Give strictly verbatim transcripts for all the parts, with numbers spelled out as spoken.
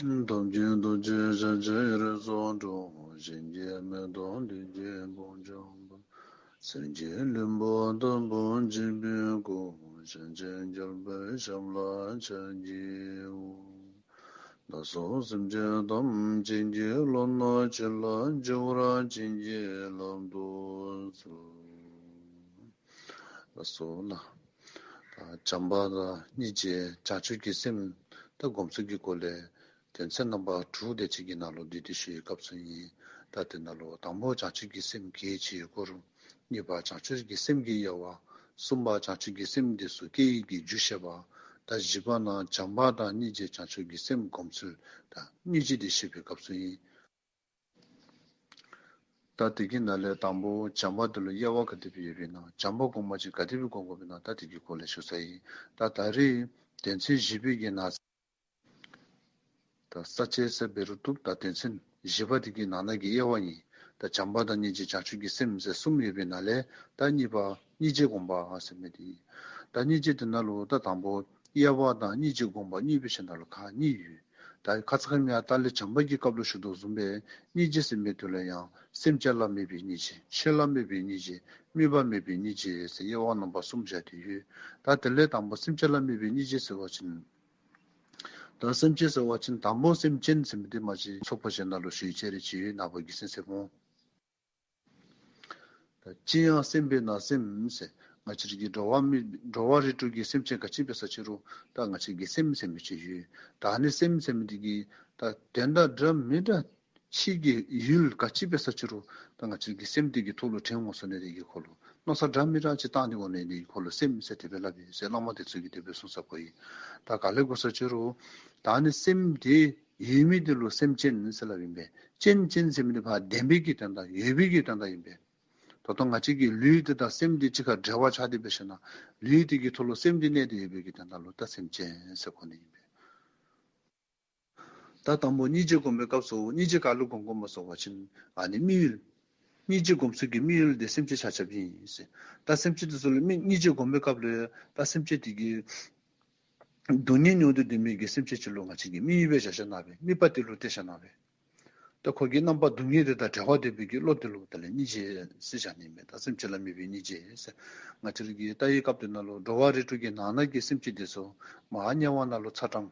ཐབས་མཁས་རྡོ་རྗེ་ཞལ་གཅིག་རི་སུ་འཁྲུངས། གཞན་གྱིས་མི་ཐུབ་ལྷུན་གྱིས་བོད་ལྗོངས་པ། སེང་གེའི་ལུས་པོ་ལྟ་བུར་བརྗིད་པའི་སྐུ། གཞན་གཅེས་རྒྱལ་པོའི་ཞབས་ལ་ཕྱག་བགྱིའོ། བདག་སོགས་སེམས་ཅན་ཐམས་ཅད་ཀྱི་བློ་སྣ་ཆོས་ལ་འཇུག་པར་བྱིན་གྱིས་བརླབ་ཏུ་གསོལ། ལགས་སོ་ལགས། ད་བྱམས་པ་དང་སྙིང་རྗེ་བྱང་ཆུབ་ཀྱི་སེམས་ད་སྒོམ་ཚུལ་གྱི་སྐོར་ལས་དོན་ཚན་རྣམ་པ་དྲུག་དེ་ཅིག་གི་ནང་ལུ་བསྡུས་ཏེ་ཞུ་བའི་སྐབས་སུ་ཨིན། ད་དེ་ནང་ལུ་དང་པོ་བྱང་ཆུབ་ཀྱི་སེམས་གལ་ཆེའི་སྐོར། གཉིས་པ་བྱང་ཆུབ་ཀྱི་སེམས་ཀྱི་དབྱེ་བ། གསུམ་པ་བྱང་ཆུབ་ཀྱི་སེམས་དེ་ཚུ་སྐྱེ་ནི་གི་རྒྱུ་བཤད་པ། ད་བཞི་པ་ནང་བྱམས་པ་དང་སྙིང་རྗེ་བྱང་ཆུབ་ཀྱི་སེམས་སྒོམ་ཚུལ་ད་སྙིང་རྗེ་དེ་བཤད་པའི་སྐབས་སུ་ཨིན། ད་དེ་གི་ནང་ལས་དང་པོ་བྱམས་པ་དེ་ལུ་དབྱེ་བ་ག་དེ་སྦེ་ཡོདཔ་ཨིན་ན། བྱམས་པ་སྒོམ་པ་ཅིན་ག་དེ་སྦེ་སྒོམ་དགོཔ་ཨིན་ན། ད་དེ་གི་སྐོར་ལས་ཞུ་ཚར་ཡི། ད་ད་རེས་དོན་ཚན་བཞི་པའི་གི་ནང་ད་ས་བཅད་ཟེར་འབད་རུང་བཏུབ། ད་དོན་ཚན་བཞི་པ་དེ་གི་ནང་ན་གི་དབྱེ་བ་ཨིན། ད་བྱམས་པ་དང་སྙིང་རྗེ་བྱང་ཆུབ་ཀྱི་སེམས་ཟེར་གསུམ་ཡོད་པའི་ནང་ལས་ད་གཉིས་པ་སྙིང་རྗེ་སྒོམ་པ་ཟེར་མི་དེ་ཨིན། ད་སྙིང་རྗེ་དེ་ནང་ལུ་ད་དང་པོ་དབྱེ་བ་དང་སྙིང་རྗེ་སྒོམ་པ་གཉིས་པའི་ཆ་ནང་ལུ་ཁག་གཉིས་ཡོད། ད་ཁ་ཙ་ཁ་ཉིནམ་ལྟག་ལས་བྱམས་པ་གི་སྐབས་ལུ་ཞུ་དོ་བཟུམ་སྦེ་སྙིང་རྗེ་ཟེར་མི་དེ་ལུ་ཡང་སེམས་ཅན་ལ་དམིགས་པའི་སྙིང་རྗེ། ཆོས་ལ་དམིགས་པའི་སྙིང་རྗེ། དམིགས་པ་མེད་པའི་སྙིང་རྗེ་ཟེར་དབྱེ་བ་རྣམ་པ་གསུམ་བཞག་སྟེ་ཡོད། ད་དེ་ལས་དང་པོ་སེམས་ཅན་ལ་དམིགས་པའི་སྙིང་རྗེ་ཟེར་བ་ཅིན། ད་སེམས་ཅན་ཟེར་བ་ཅིན་དང་པོ་སེམས་ཅན་ཟེར་མི་དེ་མ་གཞི་ཚོགས་པ་གཞན་ནང་ལུ་ཞུ་ཡི། ཅེ་རེ་ཅི་ཡོད་ན་བ་གི་སེམས་ཟེར་སྨོ། ད་ཅི་ཡང་སེམས་པས་ན་སེམས་ཟེར། ང་བཅས་ར་གི་འགྲོ་བ་མི་འགྲོ་བ་རིགས་དྲུག་གི་སེམས་ཅན་ག་ཅི་འབད་ས་ཅི་རུང་ད་ང་བཅས་ཀྱི་སེམས་ཟེར་མི་ཅིག་ཡོད། ད་ཨ་ནི་སེམས་ཟེར་མི་དེ་གི་ད་དོན་དག་འདྲ་མི་འདྲ་ཕྱི་གི་ཡུལ་ག་ཅི་འབད་ས་ཅི་རུང་ད་ང་བཅས་ཀྱི་སེམས་དེ་གི་ཐོག་ལུ་དྲན་འོང་ས་ནི་དེ་གི་ཁོ་ལུ་མནོ་བསམ་འདྲ་མི་འདྲ་ཅིག་བཏང་ནི་འོང་ནི་དེ་གི་ཁོ་ལུ་སེམས་ཟེར་དེ་སྦེ་སླབ་ཨིན་ཟེར་བླ་མ་དེ་ཚུ་གིས་དེ་སྦེ་གསུངས་ས་ཁོ་ཨིན། ད་ག་ལས་གོ་ས་ཅི་རུང་ད་ཨ་ནི་སེམས་དེ་ཡོད་མི་དེ་ལུ་སེམས་ཅན་ཟེར་སླབ་ཨིན་པས། ཅན་ཅན་ཟེར་མི་དེ་ཕར་ལྡན་པའི་གི་དོན་དག་ཡོད་པའི་གི་དོན་དག་ཨིན་པས། ད་ལྟོ་ང་བཅས་ཀྱི་ལུས་དེ་དང་སེམས་དེ་གཅིག་ཁར་འབྲེལ་བ་ཆགས་ཏེ་འབད་ཞིན་ན་ལུས་དེ་གི་ཐོག་ལུ་སེམས་དེ་གནས་ཏེ་ཡོད་པའི་གི་དོན་དག་ལུ་ད་སེམས་ཅན་ཟེར་གོ་ནི་ཨིན་པས། ད་དང་པོ་སྙིང་རྗེ་སྒོམ་པའི་སྐབས་སུ་སྙིང་རྗེ་ག་ལུ་སྒོམ་དགོཔ་སྨོ་ཟེར་བ་ཅིན་ཨ་ནི་དམིགས་ཡུལ། སྙིང་རྗེ་སྒོམ་ཚུལ་གྱི་དམིགས་ཡུལ་དེ་སེམས་ཅན་ཆ་ཁྱབ་ཨིན་ཟེར། ད་སེམས་ཅན་དེ་ཚུ་ལུ་དམིགས་སྙིང་རྗེ་སྒོམ་པའི་སྐབས་ལུ་ད་སེམས་ཅན་དེ་གི་སྡུག་བསྔལ་མྱོང་སྟེ་སྡོད་མི་གི་སེམས་ཅན་ཅིག་ལུ་ང་བཅས་ཀྱིས་དམིགས་ཡུལ་སྦེ་བཞག་བཞགཔ་ཨིན་པས། དམིགས་པ་དེ་ལུ་གཏད་བཞགཔ་ཨིན་པས། ད་ཁོ་གི་རྣམ་པ་སྡུག་བསྔལ་དེ་དང་བྲལ་བ་འདོད་པའི་གི་བློ་དེ་ལུ་དེ་ལས་སྙིང་རྗེ་ཟེར་བཞག་ནི་ཨིན་པས། ད་སེམས་ཅན་ལ་དམིགས་པའི་སྙིང་རྗེ་ཟེར། ང་བཅས་ར་གི་ལྟ་བའི་སྐབས་དེ་ནང་ལུ་འགྲོ་བ་རིགས་དྲུག་གི་ནང་ན་གི་སེམས་ཅན་དེ་ཚུ་མར་དམྱལ་བ་ནང་ལུ་ཚ་གྲང་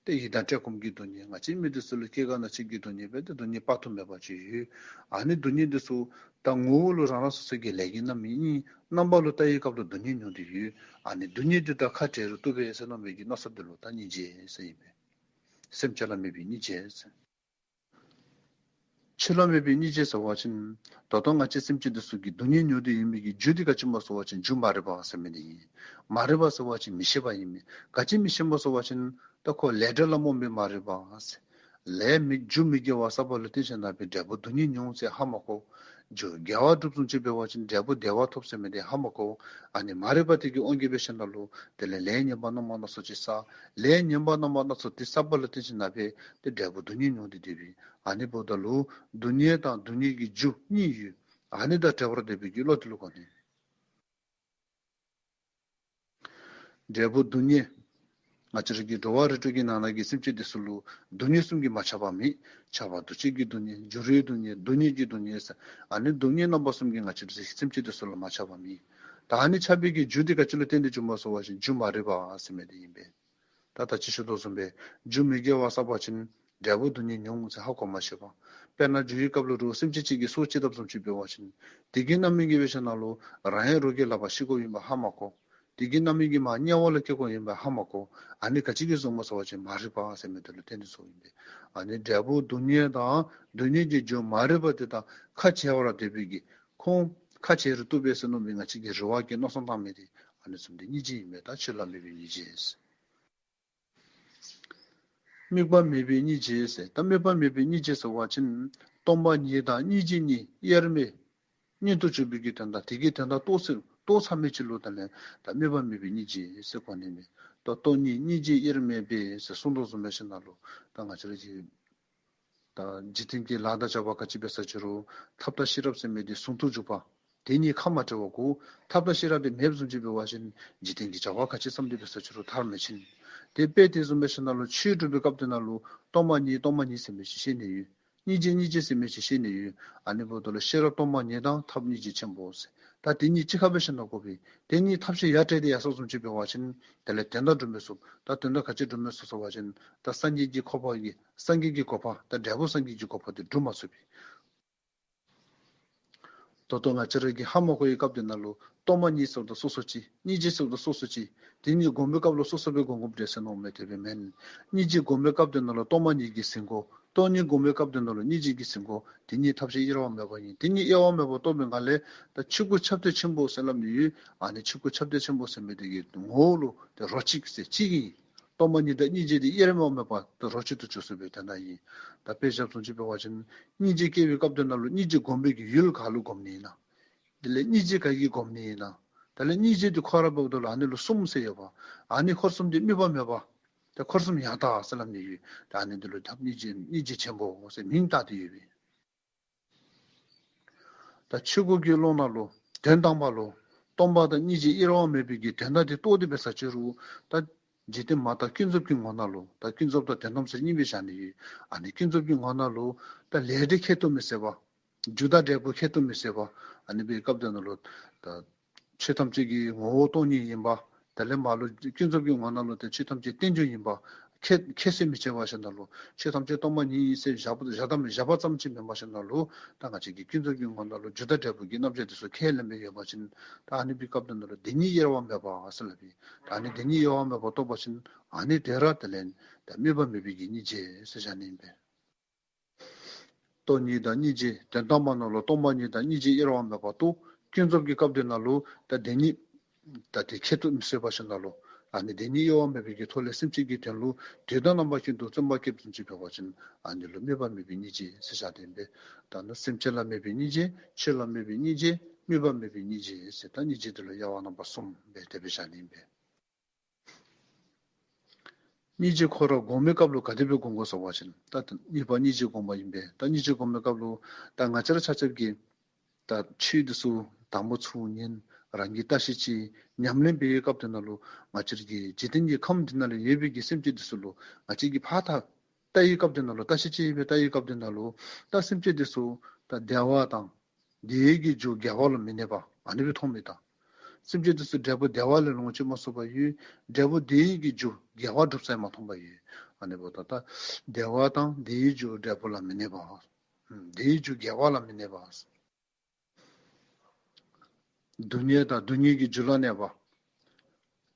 ཏེ་ཡི་དྭགས་བཀྲེས་སྐོམ་གྱི་སྡུག་བསྔལ། ང་བཅས་མི་དེ་ཚུ་ལུ་སྐྱེ་རྒ་ན་འཆི་གི་སྡུག་བསྔལ་སྦེ་ཏེ་སྡུག་བསྔལ་དཔག་ཏུ་མེད་པ་ཅིག་ཡོད། ཨ་ནི་སྡུག་བསྔལ་དེ་ཚུ་ད་ངོ་བོ་ལུ་རང་རང་སོ་སོ་གི་ལས་ཀྱི་རྣམ་སྨིན་ཨིན། རྣམ་པ་ལུ་ལྟ་བའི་སྐབས་ལུ་སྡུག་བསྔལ་མྱོང་སྟེ་ཡོད། ཨ་ནི་སྡུག་བསྔལ་དེ་དང་ཁ་བྲལ་རུང་བཏུབ་པས་ཟེར་མནོ་བའི་གི་མནོ་བསམ་དེ་ལུ་ད་སྙིང་རྗེ་ཟེར་ཨིན་པས། སེམས་ཅན་ལ་དམིགས་པའི་སྙིང་རྗེ་ཟེར། ཆོས་ལ་དམིགས་པའི་སྙིང་རྗེ་ཟེར་བ་ཅིན་ད་ལྟོ་ང་བཅས་སེམས་ཅན་དེ་ཚུ་གིས་སྡུག་བསྔལ་མྱོང་སྟེ་ཡོད་མི་གི་རྒྱུ་དེ་ག་ཅི་སྨོ་ཟེར་བ་ཅིན་རྒྱུ་མ་རིག་པ་ཟེར་མི་དེ་ཨིན། མ་རིག་པ་ཟེར་བ་ཅིན་མི་ཤེས་པ་ཨིན་མས། ག་ཅི་མི་ཤེས་སྨོ་ཟེར་བ་ཅིན་ད་ཁོ་ལས་འབྲས་ལ་རྨོངས་པའི་མ་རིག་པ་ཟེར། ལས་མི་རྒྱུ་མི་དགེ་བ་བསགས་པ་ལུ་བརྟེན་ཞིན་ན་སྦེ་འབྲས་བུ་སྡུག་བསྔལ་མྱོང་ཟེར་ཧ་མ་གོ། རྒྱུ་དགེ་བ་སྒྲུབ་བཟུམ་ཅིག་འབད་བ་ཅིན་འབྲས་བུ་བདེ་བ་ཐོབ་ཟེར་མི་དེ་ཧ་མ་གོ། ཨ་ནི་མ་རིག་པ་དེ་གི་དབང་གིས་འབད་ཞིན་ན་ལུ་དེ་ལས་ལས་ངན་པ་རྣམ་པ་སྣ་ཚོགས་ཅིག་བསགས། ལས་ངན་པ་རྣམ་པ་སྣ་ཚོགས་དེ་བསགས་པ་ལུ་བརྟེན་ཞིན་ན་སྦེ་ཏེ་འབྲས་བུ་སྡུག་བསྔལ་མྱོང་སྟེ་སྡོད་པས། ཨ་ནི་འབདཝ་ད་ལུ་སྡུག་བསྔལ་དང་སྡུག་བསྔལ་གྱི་རྒྱུ་གཉིས་ཡོད། ཨ་ནི་དང་བྲལ་བར་འདོད་པའི་གི་བློ་དེ་ལུ་གོ་ནི། འབྲས་བུ་སྡུག་བསྔལ། ང་བཅས་ར་གི་འགྲོ་བ་རིགས་དྲུག་གི་ནང་ན་གི་སེམས་ཅན་དེ་ཚུ་ལུ་སྡུག་བསྔལ་གསུམ་གྱིས་མ་ཁྱབ་པ་མེད། ཁྱབ་པ་འདུ་བྱེད་ཀྱི་སྡུག་བསྔལ། འགྱུར་བའི་སྡུག་བསྔལ། སྡུག་བསྔལ་གྱི་སྡུག་བསྔལ་ཟེར། ཨ་ནི་སྡུག་བསྔལ་རྣམ་པ་གསུམ་གྱིས་ང་བཅས་ར་སེམས་ཅན་དེ་ཚུ་ལུ་མ་ཁྱབ་པ་མེད། ད་ཨ་ནི་ཁྱབ་པའི་གི་རྒྱུ་དེ་ག་ཅི་ལུ་བརྟེན་ཏེ་བྱུངམ་སྨོ་ཟེར་བ་ཅིན་རྒྱུ་མ་རིག་པ་ཟེར་མི་དེ་ཨིན་པས། ད་ད་ཅི་ཞུ་དོ་བཟུམ་སྦེ་རྒྱུ་མི་དགེ་བ་བསགས་པ་ཅིན་འབྲས་བུ་སྡུག་བསྔལ་མྱོང་ཟེར་ཧ་གོ་མ་ཤེས་པ། དཔེར་ན་འགྱུར་བའི་སྐབས་ལུ་རོགས་སེམས་ཅན་ཅིག་གིས་སྲོག་བཅད་དཔ་བཟུམ་ཅིག་འབད་བ་ཅིན་དེ་གི་རྣམ་སྨིན་གྱིས་འབད་ཞིན་ན་ལུ་རང་ཡང་རོགས་ཀྱི་ལག་པར་ཤི་དགོཔ་ཨིན་པ་ཧ་མ་གོ། དེ་གི་རྣམ་སྨིན་གྱིས་མར་དམྱལ་བ་ལུ་སྐྱེ་དགོཔ་ཨིན་པ་ཧ་མ་གོ། ཨ་ནི་ག་ཅི་གིས་བཟོཝ་སྨོ་ཟེར་བ་ཅིན་མ་རིག་པ་ཟེར་མི་དེ་ལུ་བརྟེན་ཏེ་བཟོཝ་ཨིན་པས། ཨ་ནི་འབྲས་བུ་སྡུག་བསྔལ་དང་སྡུག་བསྔལ་གྱི་རྒྱུ་མ་རིག་པ་དེ་དང་ཁ་བྲལ་བར་འདོད་པའི་གི་ཁོང་ཁ་བྲལ་རུང་བཏུབ་པས་ཟེར་མནོ་བའི་ང་བཅས་ཀྱི་རེ་བ་གི་མནོ་བསམ་བཏང་མི་དེ་ཨ་ནི་བཟུམ་དེ་སྙིང་རྗེ་ཨིན་པས། ད་ཆོས་ལ་དམིགས་པའི་སྙིང་རྗེ། དམིགས་པ་མེད་པའི་སྙིང་རྗེ་ཟེར། ད་དམིགས་པ་མེད་པའི་སྙིང་རྗེ་ཟེར་བ་ཅིན་སྟོང་པ་ཉིད་དང་སྙིང་རྗེ་གཉིས་དབྱེར་མེད་མངོན་དུ་གྱུར་པའི་གི་དོན་དག། དེ་གི་དོན་དག་རྟོགས་ཚུལ་རྟོགས་ཚར་མི་ཅིག་ལུ་ད་ལན་ད་དམིགས་པ་མེད་པའི་སྙིང་རྗེ་ཟེར་གོ་ནི་མས། ད་སྟོང་ཉིད་སྙིང་རྗེ་དབྱེར་མེད་པས་ཟེར་གསུངས་དོ་བཟུམ་འབད་ཞིན་ན་ལུ་ད་ང་བཅས་ར་གི་ད་འཇིག་རྟེན་གྱི་ལཱ་དང་བྱ་བ་ག་ཅི་འབད་ས་ཅི་རུང་ཐབས་དང་ཤེས་རབ་ཟེར་མི་དེ་ཟུང་དུ་འཇུག་པ། དེ་གཉིས་ཁ་མ་བྲལ་བར་དགོ། ཐབས་དང་ཤེས་རབ་དེ་མེདཔ་བཟུམ་ཅིག་འབད་བ་ཅིན་འཇིག་རྟེན་གྱི་བྱ་བ་ག་ཅི་བསམ་སྟེ་འབད་ས་ཅི་རུང་མཐར་མི་ཕྱིན། དེ་དཔེ་དེ་བཟུམ་སྦེ་ཞིནམ་ལས་ཆོས་སྒྲུབ་པའི་སྐབས་དེ་ནང་ལུ་སྟོང་པ་ཉིད་སྟོང་པ་ཉིད་ཟེར་མི་ཅིག་བཤད་ནི་ཡོད། སྙིང་རྗེ་སྙིང་རྗེ་ཟེར་མི་ཅིག་བཤད་ནི་ཡོད། ཨ་ནི་འབདཝ་ད་ལུ་ཤེས་རབ་སྟོང་པ་ཉིད་དང་ཐབས་སྙིང་རྗེ་ཆེན་པོ་ཟེར། ད་དེ་གཉིས་གཅིག་ཁར་སྦེ་ཞིནམ་ལས་དགོ་པས། དེ་གཉིས་ཐབས་ཤེས་ཡ་བྲལ་ཏེ་ཡར་སོང་བཟུམ་ཅིག་འབད་བ་ཅིན་དེ་ལས་དོན་དག་སྒྲུབ་མི་ཚུགས། ད་དོན་དག་ག་ཅི་སྒྲུབ་མི་ཚུགས་ཟེར་བ་ཅིན་ད་སངས་རྒྱས་ཀྱི་གོ་འཕང་གི་སངས་རྒྱས་ཀྱི་གོ་འཕང་ད་འབྲས་བུ་སངས་རྒྱས་ཀྱི་གོ་འཕང་དེ་སྒྲུབ་མ་ཚུགས་པས། ད་ལྟོ་ང་བཅས་ར་གིས་ཧ་མ་གོ་བའི་སྐབས་དེ་ནང་ལུ་སྟོང་པ་ཉིད་ཟེརཝ་ད་སོ་སོ་ཅིག། སྙིང་རྗེ་ཟེརཝ་ད་སོ་སོ་ཅིག། དེ་གཉིས་སྒོམ་པའི་སྐབས་ལུ་སོ་སོ་སྦེ་སྒོམ་སྒོམ་འདྲས་ཟེར་མནོཝ་མས། དེ་སྦེ་མེན། སྙིང་རྗེ་སྒོམ་པའི་སྐབས་དེ་ནང་ལུ་སྟོང་པ་ཉིད་ཀྱིས་ཟིན་དགོ། སྟོང་ཉིད་སྒོམ་པའི་སྐབས་དེ་ནང་ལུ་སྙིང་རྗེ་གིས་ཟིན་དགོ། དེ་གཉིས་ཐབས་ཤེས་དབྱེ་བ་མེད་པ་ཨིན། དེ་གཉིས་དབྱེ་བ་མེད་པར་རྟོགས་པའི་ངང་ལས་ད་ཆོས་སྐུ་ཁྱབ་བརྡལ་ཆེན་པོ་ཟེར་སླབ་ནི་ཡོད། ཨ་ནི་ཆོས་སྐུ་ཁྱབ་བརྡལ་ཆེན་པོ་ཟེར་མི་དེ་གི་ངོ་བོ་ལུ་དེ་རོ་གཅིག་ཟེར་གཅིག་ཨིན། སྟོང་པ་ཉིད་དང་སྙིང་རྗེ་དེ་དབྱེར་མེད་པར་ད་རོ་གཅིག་ཏུ་གྱུར་སོ་བའི་དོན་དག་ཨིན། ད་དཔེ་བཞག་བཟུམ་ཅིག་འབད་བ་ཅིན་སྙིང་རྗེ་སྐྱེ་བའི་སྐབས་དེ་ནང་ལུ་སྙིང་རྗེ་སྒོམ་པའི་གི་ཡུལ་ག་ལུ་སྒོམ་ནི་ཨིན་ན། དེ་ལས་སྙིང་རྗེ་ག་གིས་སྒོམ་ནི་ཨིན་ན། དེ་ལས་སྙིང་རྗེ་དེ་ཁོ་ར་འབདཝ་ད་ལུ་ཨ་ནི་ལུ་གསུམ་ཟེར་ཡོད་པ། ཨ་ནི་འཁོར་གསུམ་དེ་དམིགས་པ་མེད་པ། ད་འཁོར་གསུམ་ཡང་དག་ཟེར་སླབ་ནི་ཡོད། ད་ཨ་ནི་དེ་ལུ་ཐབས་སྙིང་རྗེ་སྙིང་རྗེ་ཆེན་པོ་ཟེར་མིང་བཏགས་ཏེ་ཡོད་པས། ད་ཆོས་སྐུ་གི་ཀློང་ནང་ལུ་དོན་དམ་པ་ལུ་སྟོང་པ་དང་སྙིང་རྗེ་དབྱེ་བ་མེད་པའི་གི་དོན་དག་དེ་རྟོགས་ཏེ་འབད་ས་ཅིག་རུང་ད་འཇིག་རྟེན་མ་དག་ཀུན་རྫོབ་ཀྱི་ངོ་ནང་ལུ་ད་ཀུན་རྫོབ་དང་དོན་དམ་ཟེར་གཉིས་སྦེ་བཞག་ནི་ཡོད། ཨ་ནི་ཀུན་རྫོབ་ཀྱི་ངོ་ནང་ལུ་ད་ལས་འབྲས་ཁྱད་དུ་མི་གསད་པ། རྒྱུ་དང་འབྲས་བུ་ཁྱད་དུ་མི་གསད་པ། ཨ་ནི་སྦེ་སྐབས་དེ་ནང་ལུ་ད་ཆོས་ཐམས་ཅད་ཀྱི་ངོ་བོ་སྟོང་ཉིད་ཡིན་པ། དེ་ལས་མར་ལུ་ཀུན་རྫོབ་ཀྱི་ངོ་ནང་ལུ་ཏེ་ཆོས་ཐམས་ཅད་རྟེན་འབྱུང་ཡིན་པ། ཁྱད་ཁྱད་གསོད་མི་བྱེད་པ་ཞིནམ་ལས་ཆོས་ཐམས་ཅད་སྟོང་པ་ཉིད་ཨིན་ཟེར་བཞག་པ་བཞག་དམ་བཞག་པ་ཙམ་ཅིག་མེན་པ་ཞིནམ་ལས་ད་ང་བཅས་ཀྱིས་ཀུན་རྫོབ་ཀྱི་ངོ་ནང་ལུ་རྒྱུ་དང་འབྲས་བུ་གི་རྣམ་གཞག་དེ་ཚུ་ཁས་ལེན་པའི་ཡོད་པ་ཅིན་ད་ཨ་ནི་སྦེ་སྐབས་དེ་ནང་ལུ་དེ་གཉིས་དབྱེ་བ་མེད་པ་ཟེར་སླབ་པས། ད་ཨ་ནི་དེ་གཉིས་དབྱེ་བ་མེད་པར་རྟོགས་པ་ཅིན་ཨ་ནི་དེ་ར་དེ་ལས་ད་དམིགས་པ་མེད་པའི་གི་སྙིང་རྗེ་ཟེར་བཞག་ནི་ཨིན་པས། སྟོང་ཉིད་དང་སྙིང་རྗེ་དོན་དམ་པ་ནང་ལུ་སྟོང་པ་ཉིད་དང་སྙིང་རྗེ་དབྱེ་བ་མེད་པར་རྟོགས། ཀུན་རྫོབ་ཀྱི་སྐབས་དེ་ནང་ལུ་ད་དེ་གཉིས་ད་དེ་ཁྱད་དུ་མི་གསད་པ་ཞིནམ་ལས་ཨ་ནི་དེ་གཉིས་དབྱེ་བ་མེད་པའི་གི་ཐོག་ལས་སེམས་ཅན་གྱི་དོན་ལུ་དུས་དང་རྣམ་པ་ཀུན་ཏུ་བརྩོན་པ་བསྐྱེད་བཟུམ་ཅིག་འབད་བ་ཅིན་ཨ་ནི་ལུ་དམིགས་པ་མེད་པའི་སྙིང་རྗེ་ཟེར་བཞག་སྟེ་ཨིན་པས། ད་ནི་སེམས་ཅན་ལ་དམིགས་པའི་སྙིང་རྗེ། ཆོས་ལ་དམིགས་པའི་སྙིང་རྗེ། དམིགས་པ་མེད་པའི་སྙིང་རྗེ་ཟེར་ད་སྙིང་རྗེ་དེ་ལུ་དབྱེ་བ་རྣམ་པ་གསུམ་སྦེ་དེ་སྦེ་བཞག་ནི་ཨིན་པས། སྙིང་རྗེ་ཁོ་ར་སྒོམ་པའི་སྐབས་ལུ་ག་དེ་སྦེ་སྒོམ་དགོ་ཟེར་བ་ཅིན་ད་གཉིས་པ་སྙིང་རྗེ་སྒོམ་པ་ཨིན་པས། ད་སྙིང་རྗེ་སྒོམ་པའི་སྐབས་ལུ་ད་ང་བཅས་ར་ཆ་ཁྱབ་ཀྱིས་ད་ཆོས་དེ་ཚུ་དང་པོ་ཚུར་ཉན། རང་གིས་བརྟག་ཞིབ་ཅིག་ཉམས་ལེན་འབད་བའི་སྐབས་དེ་ནང་ལུ་ང་བཅས་ར་གི་འཇིག་རྟེན་གྱི་ཁམས་འདི་ནང་ལུ་ཡོད་པའི་གི་སེམས་ཅན་དེ་ཚུ་ལུ་ང་བཅས་ཀྱིས་ཕར་ད་བལྟ་བའི་སྐབས་དེ་ནང་ལུ་བརྟག་ཞིབ་ཅིག་ཡོད་པའི་བལྟ་བའི་སྐབས་དེ་ནང་ལུ་ད་སེམས་ཅན་དེ་ཚུ་ད་བདེ་བ་དང་བདེ་བའི་གི་རྒྱུ་དགེ་བ་ལུ་མི་གནས་པ་ཨ་ནི་སྦེ་མཐོང་མི་དང་། སེམས་ཅན་དེ་ཚུ་འབྲས་བུ་བདེ་བ་ལས་ལོངས་སྤྱོད་མ་ཚུགས་པར་ཡོད། འབྲས་བུ་བདེ་བའི་གི་རྒྱུ་དགེ་བ་སྒྲུབ་ས་ཡང་མ་མཐོང་པར་ཡོད། ཨ་ནི་འབདཝ་ད་ད་བདེ་བ་དང་བདེ་བའི་རྒྱུ་འབྲས་བུ་ལ་མི་གནས་པ། ཨུམ་བདེ་བའི་རྒྱུ་དགེ་བ་ལ་མི་གནས་པ། སྡུག་བསྔལ་དང་སྡུག་བསྔལ་གྱི་རྒྱུ་ལ་གནས་པ།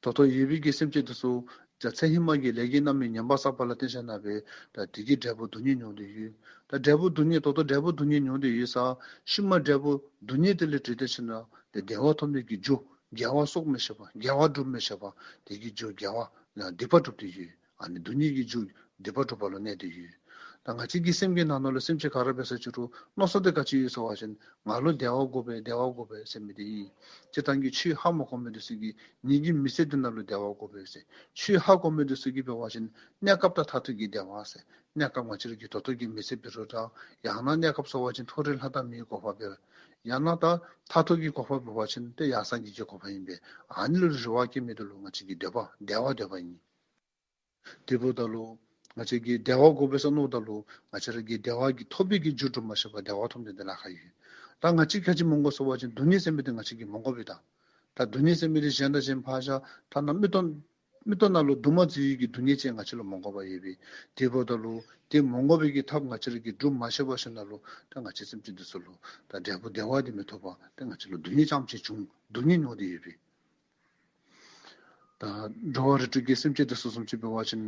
ད་ལྟོ་ཡོད་པའི་གི་སེམས་ཅན་དེ་ཚུ་ད་ཚེ་ཧེ་མ་གི་ལས་ཀྱི་རྣམ་སྨིན་ཉམས་པ་བསགས་པ་ལ་བརྟེན་ཞིནམ་ལས་ད་དེ་གིས་འབྲས་བུ་སྡུག་བསྔལ་མྱོང་སྟེ་ཡོད། ད་འབྲས་བུ་སྡུག་བསྔལ་ད་ལྟོ་འབྲས་བུ་སྡུག་བསྔལ་མྱོང་སྟེ་ཡོད་ས་ཤུལ་མ་འབྲས་བུ་སྡུག་བསྔལ་དེ་ལས་བྲལ་ཏེ་ཞིནམ་ལས་དེ་བདེ་བ་ཐོབ་ནི་གི་རྒྱུ་དགེ་བ་གསོག་མི་ཤེས་པ་དགེ་བ་སྒྲུབ་མི་ཤེས་པ་དེ་གི་རྒྱུ་དགེ་བ་སྡིག་པ་སྒྲུབ་སྟེ་ཡོད། ཨ་ནི་སྡུག་བསྔལ་གྱི་རྒྱུ་སྡིག་པ་སྒྲུབ་པ་ལུ་གནས་ཏེ་ཡོད། ད་ང་བཅས་ཀྱི་སེམས་ཀྱི་ནང་ན་ལུ་སེམས་ཅན་ག་ར་འབད་ས་ཅིག་རུང་མནོ་བསམ་དེ་ག་ཅི་ཡོད་ཟེར་བ་ཅིན་ང་ལུ་བདེ་བ་དགོ་པས་བདེ་བ་དགོ་པས་ཟེར་མི་དེ་ཨིན། སྤྱིར་བཏང་གི་ཆོས་ཧ་མ་གོ་མི་དེ་ཚུ་གིས་ངེ་གི་མི་ཚེ་འདི་ནང་ལུ་བདེ་བ་དགོ་པས་ཟེར། ཆོས་ཧ་གོ་མི་དེ་ཚུ་གིས་འབད་བ་ཅིན་གནས་སྐབས་དང་མཐར་ཐུག་གི་བདེ་བ་ཟེར། གནས་སྐབས་ང་བཅས་ར་གི་ད་ལྟོ་གི་མི་ཚེ་འབད་རུང་འདྲ། ཡང་ན་གནས་སྐབས་ཟེར་བ་ཅིན་མཐོ་རིས་ལྷ་དང་མིའི་གོ་འཕང་འབད། ཡང་ན་ད་མཐར་ཐུག་གི་གོ་འཕང་འབད་བ་ཅིན་ཏེ་ཡང་སངས་རྒྱས་ཀྱི་གོ་འཕང་ཨིན་པས། ཨ་ནི་ལུ་རེ་བ་བསྐྱེད་མི་དེ་ལུ་ང་བཅས་ཀྱི་འདོད་པ་བདེ་བ་འདོད་པ་ཨིན། དེ་འབདཝ་ད་ལུ་ང་བཅས་ཀྱིས་བདེ་བ་དགོ་པས་ཟེར་མནོཝ་ད་ལུ་ང་བཅས་ར་གི་བདེ་བ་གི་ཐོབ་པའི་གི་རྒྱུ་སྒྲུབ་མ་ཤེས་པར་བདེ་བ་ཐོབ་ནི་དེ་ལཱ་ཁག་ཡོད། ད་ང་བཅས་ག་ཅི་མི་དགོ་ཟེར་བ་ཅིན་སྡུག་བསྔལ་ཟེར་མི་དེ་ང་བཅས་ཀྱིས་མི་དགོ་པས་ད། ད་སྡུག་བསྔལ་ཟེར་མི་དེ་གཞན་དང་གཞན་ཕར་བཞག། ཐ་ན་མིག་ཏོ་མིག་ཏོ་ནང་ལུ་སྡུག་བསྔལ་བཟོ་བའི་གི་སྡུག་བསྔལ་ཅིག་ང་བཅས་ལུ་མི་དགོ་པར་ཡོད་པས། དེ་འབདཝ་ད་ལུ་དེ་མི་དགོ་པའི་གི་ཐབས་ང་བཅས་ར་གིས་སྒྲུབ་མ་ཤེས་པ་ཞིནམ་ལས་ད་ང་བཅས་སེམས་ཅན་དེ་ཚུ་ལུ་ད་འབྲས་བུ་བདེ་བ་དེ་མི་ཐོབ་པར་ད་ང་བཅས་ལུ་སྡུག་བསྔལ་རྐྱངམ་ཅིག་བྱུང་སྡུག་བསྔལ་མྱོང་སྟེ་ཡོད་པས། ད་འགྲོ་བ་རིགས་དྲུག་གི་སེམས་ཅན་དེ་ཚུ་བཟུམ་ཅིག་འབད་བ་ཅིན་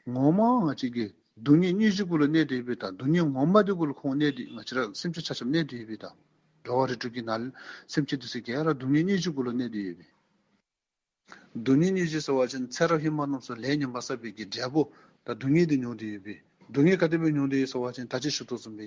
ངོ་མ་ང་བཅས་ཀྱིས་སྡུག་བསྔལ་སྙིང་རྗེ་གུ་ལུ་གནས་ཏེ་ཡོད་པས། ད་སྡུག་བསྔལ་ངོ་མ་དེ་གུ་ལུ་ཁོང་གནས་ཏེ་ང་བཅས་ར་སེམས་ཅན་ཆ་ཁྱབ་གནས་ཏེ་ཡོད་པས། ད་འགྲོ་བ་རིགས་དྲུག་གི་ནང་སེམས་ཅན་དེ་ཚུ་ག་ར་སྡུག་བསྔལ་སྙིང་རྗེ་གུ་ལུ་གནས་ཏེ་ཡོད་པས། སྡུག་བསྔལ་སྙིང་རྗེ་ཟེར་བ་ཅིན་ཚེ་རབས་ཧེ་མ་རྣམས་སུ་ལས་ངན་པ་བསགས་པའི་གི་འབྲས་བུ་ད་སྡུག་བསྔལ་དེ་མྱོང་སྟེ་ཡོད་པས། སྡུག་བསྔལ་ག་དེ་སྦེ་མྱོང་སྟེ་ཡོད་ཟེར་བ་ཅིན་ད་ཅི་ཞུ་དོ་བཟུམ་སྦེ་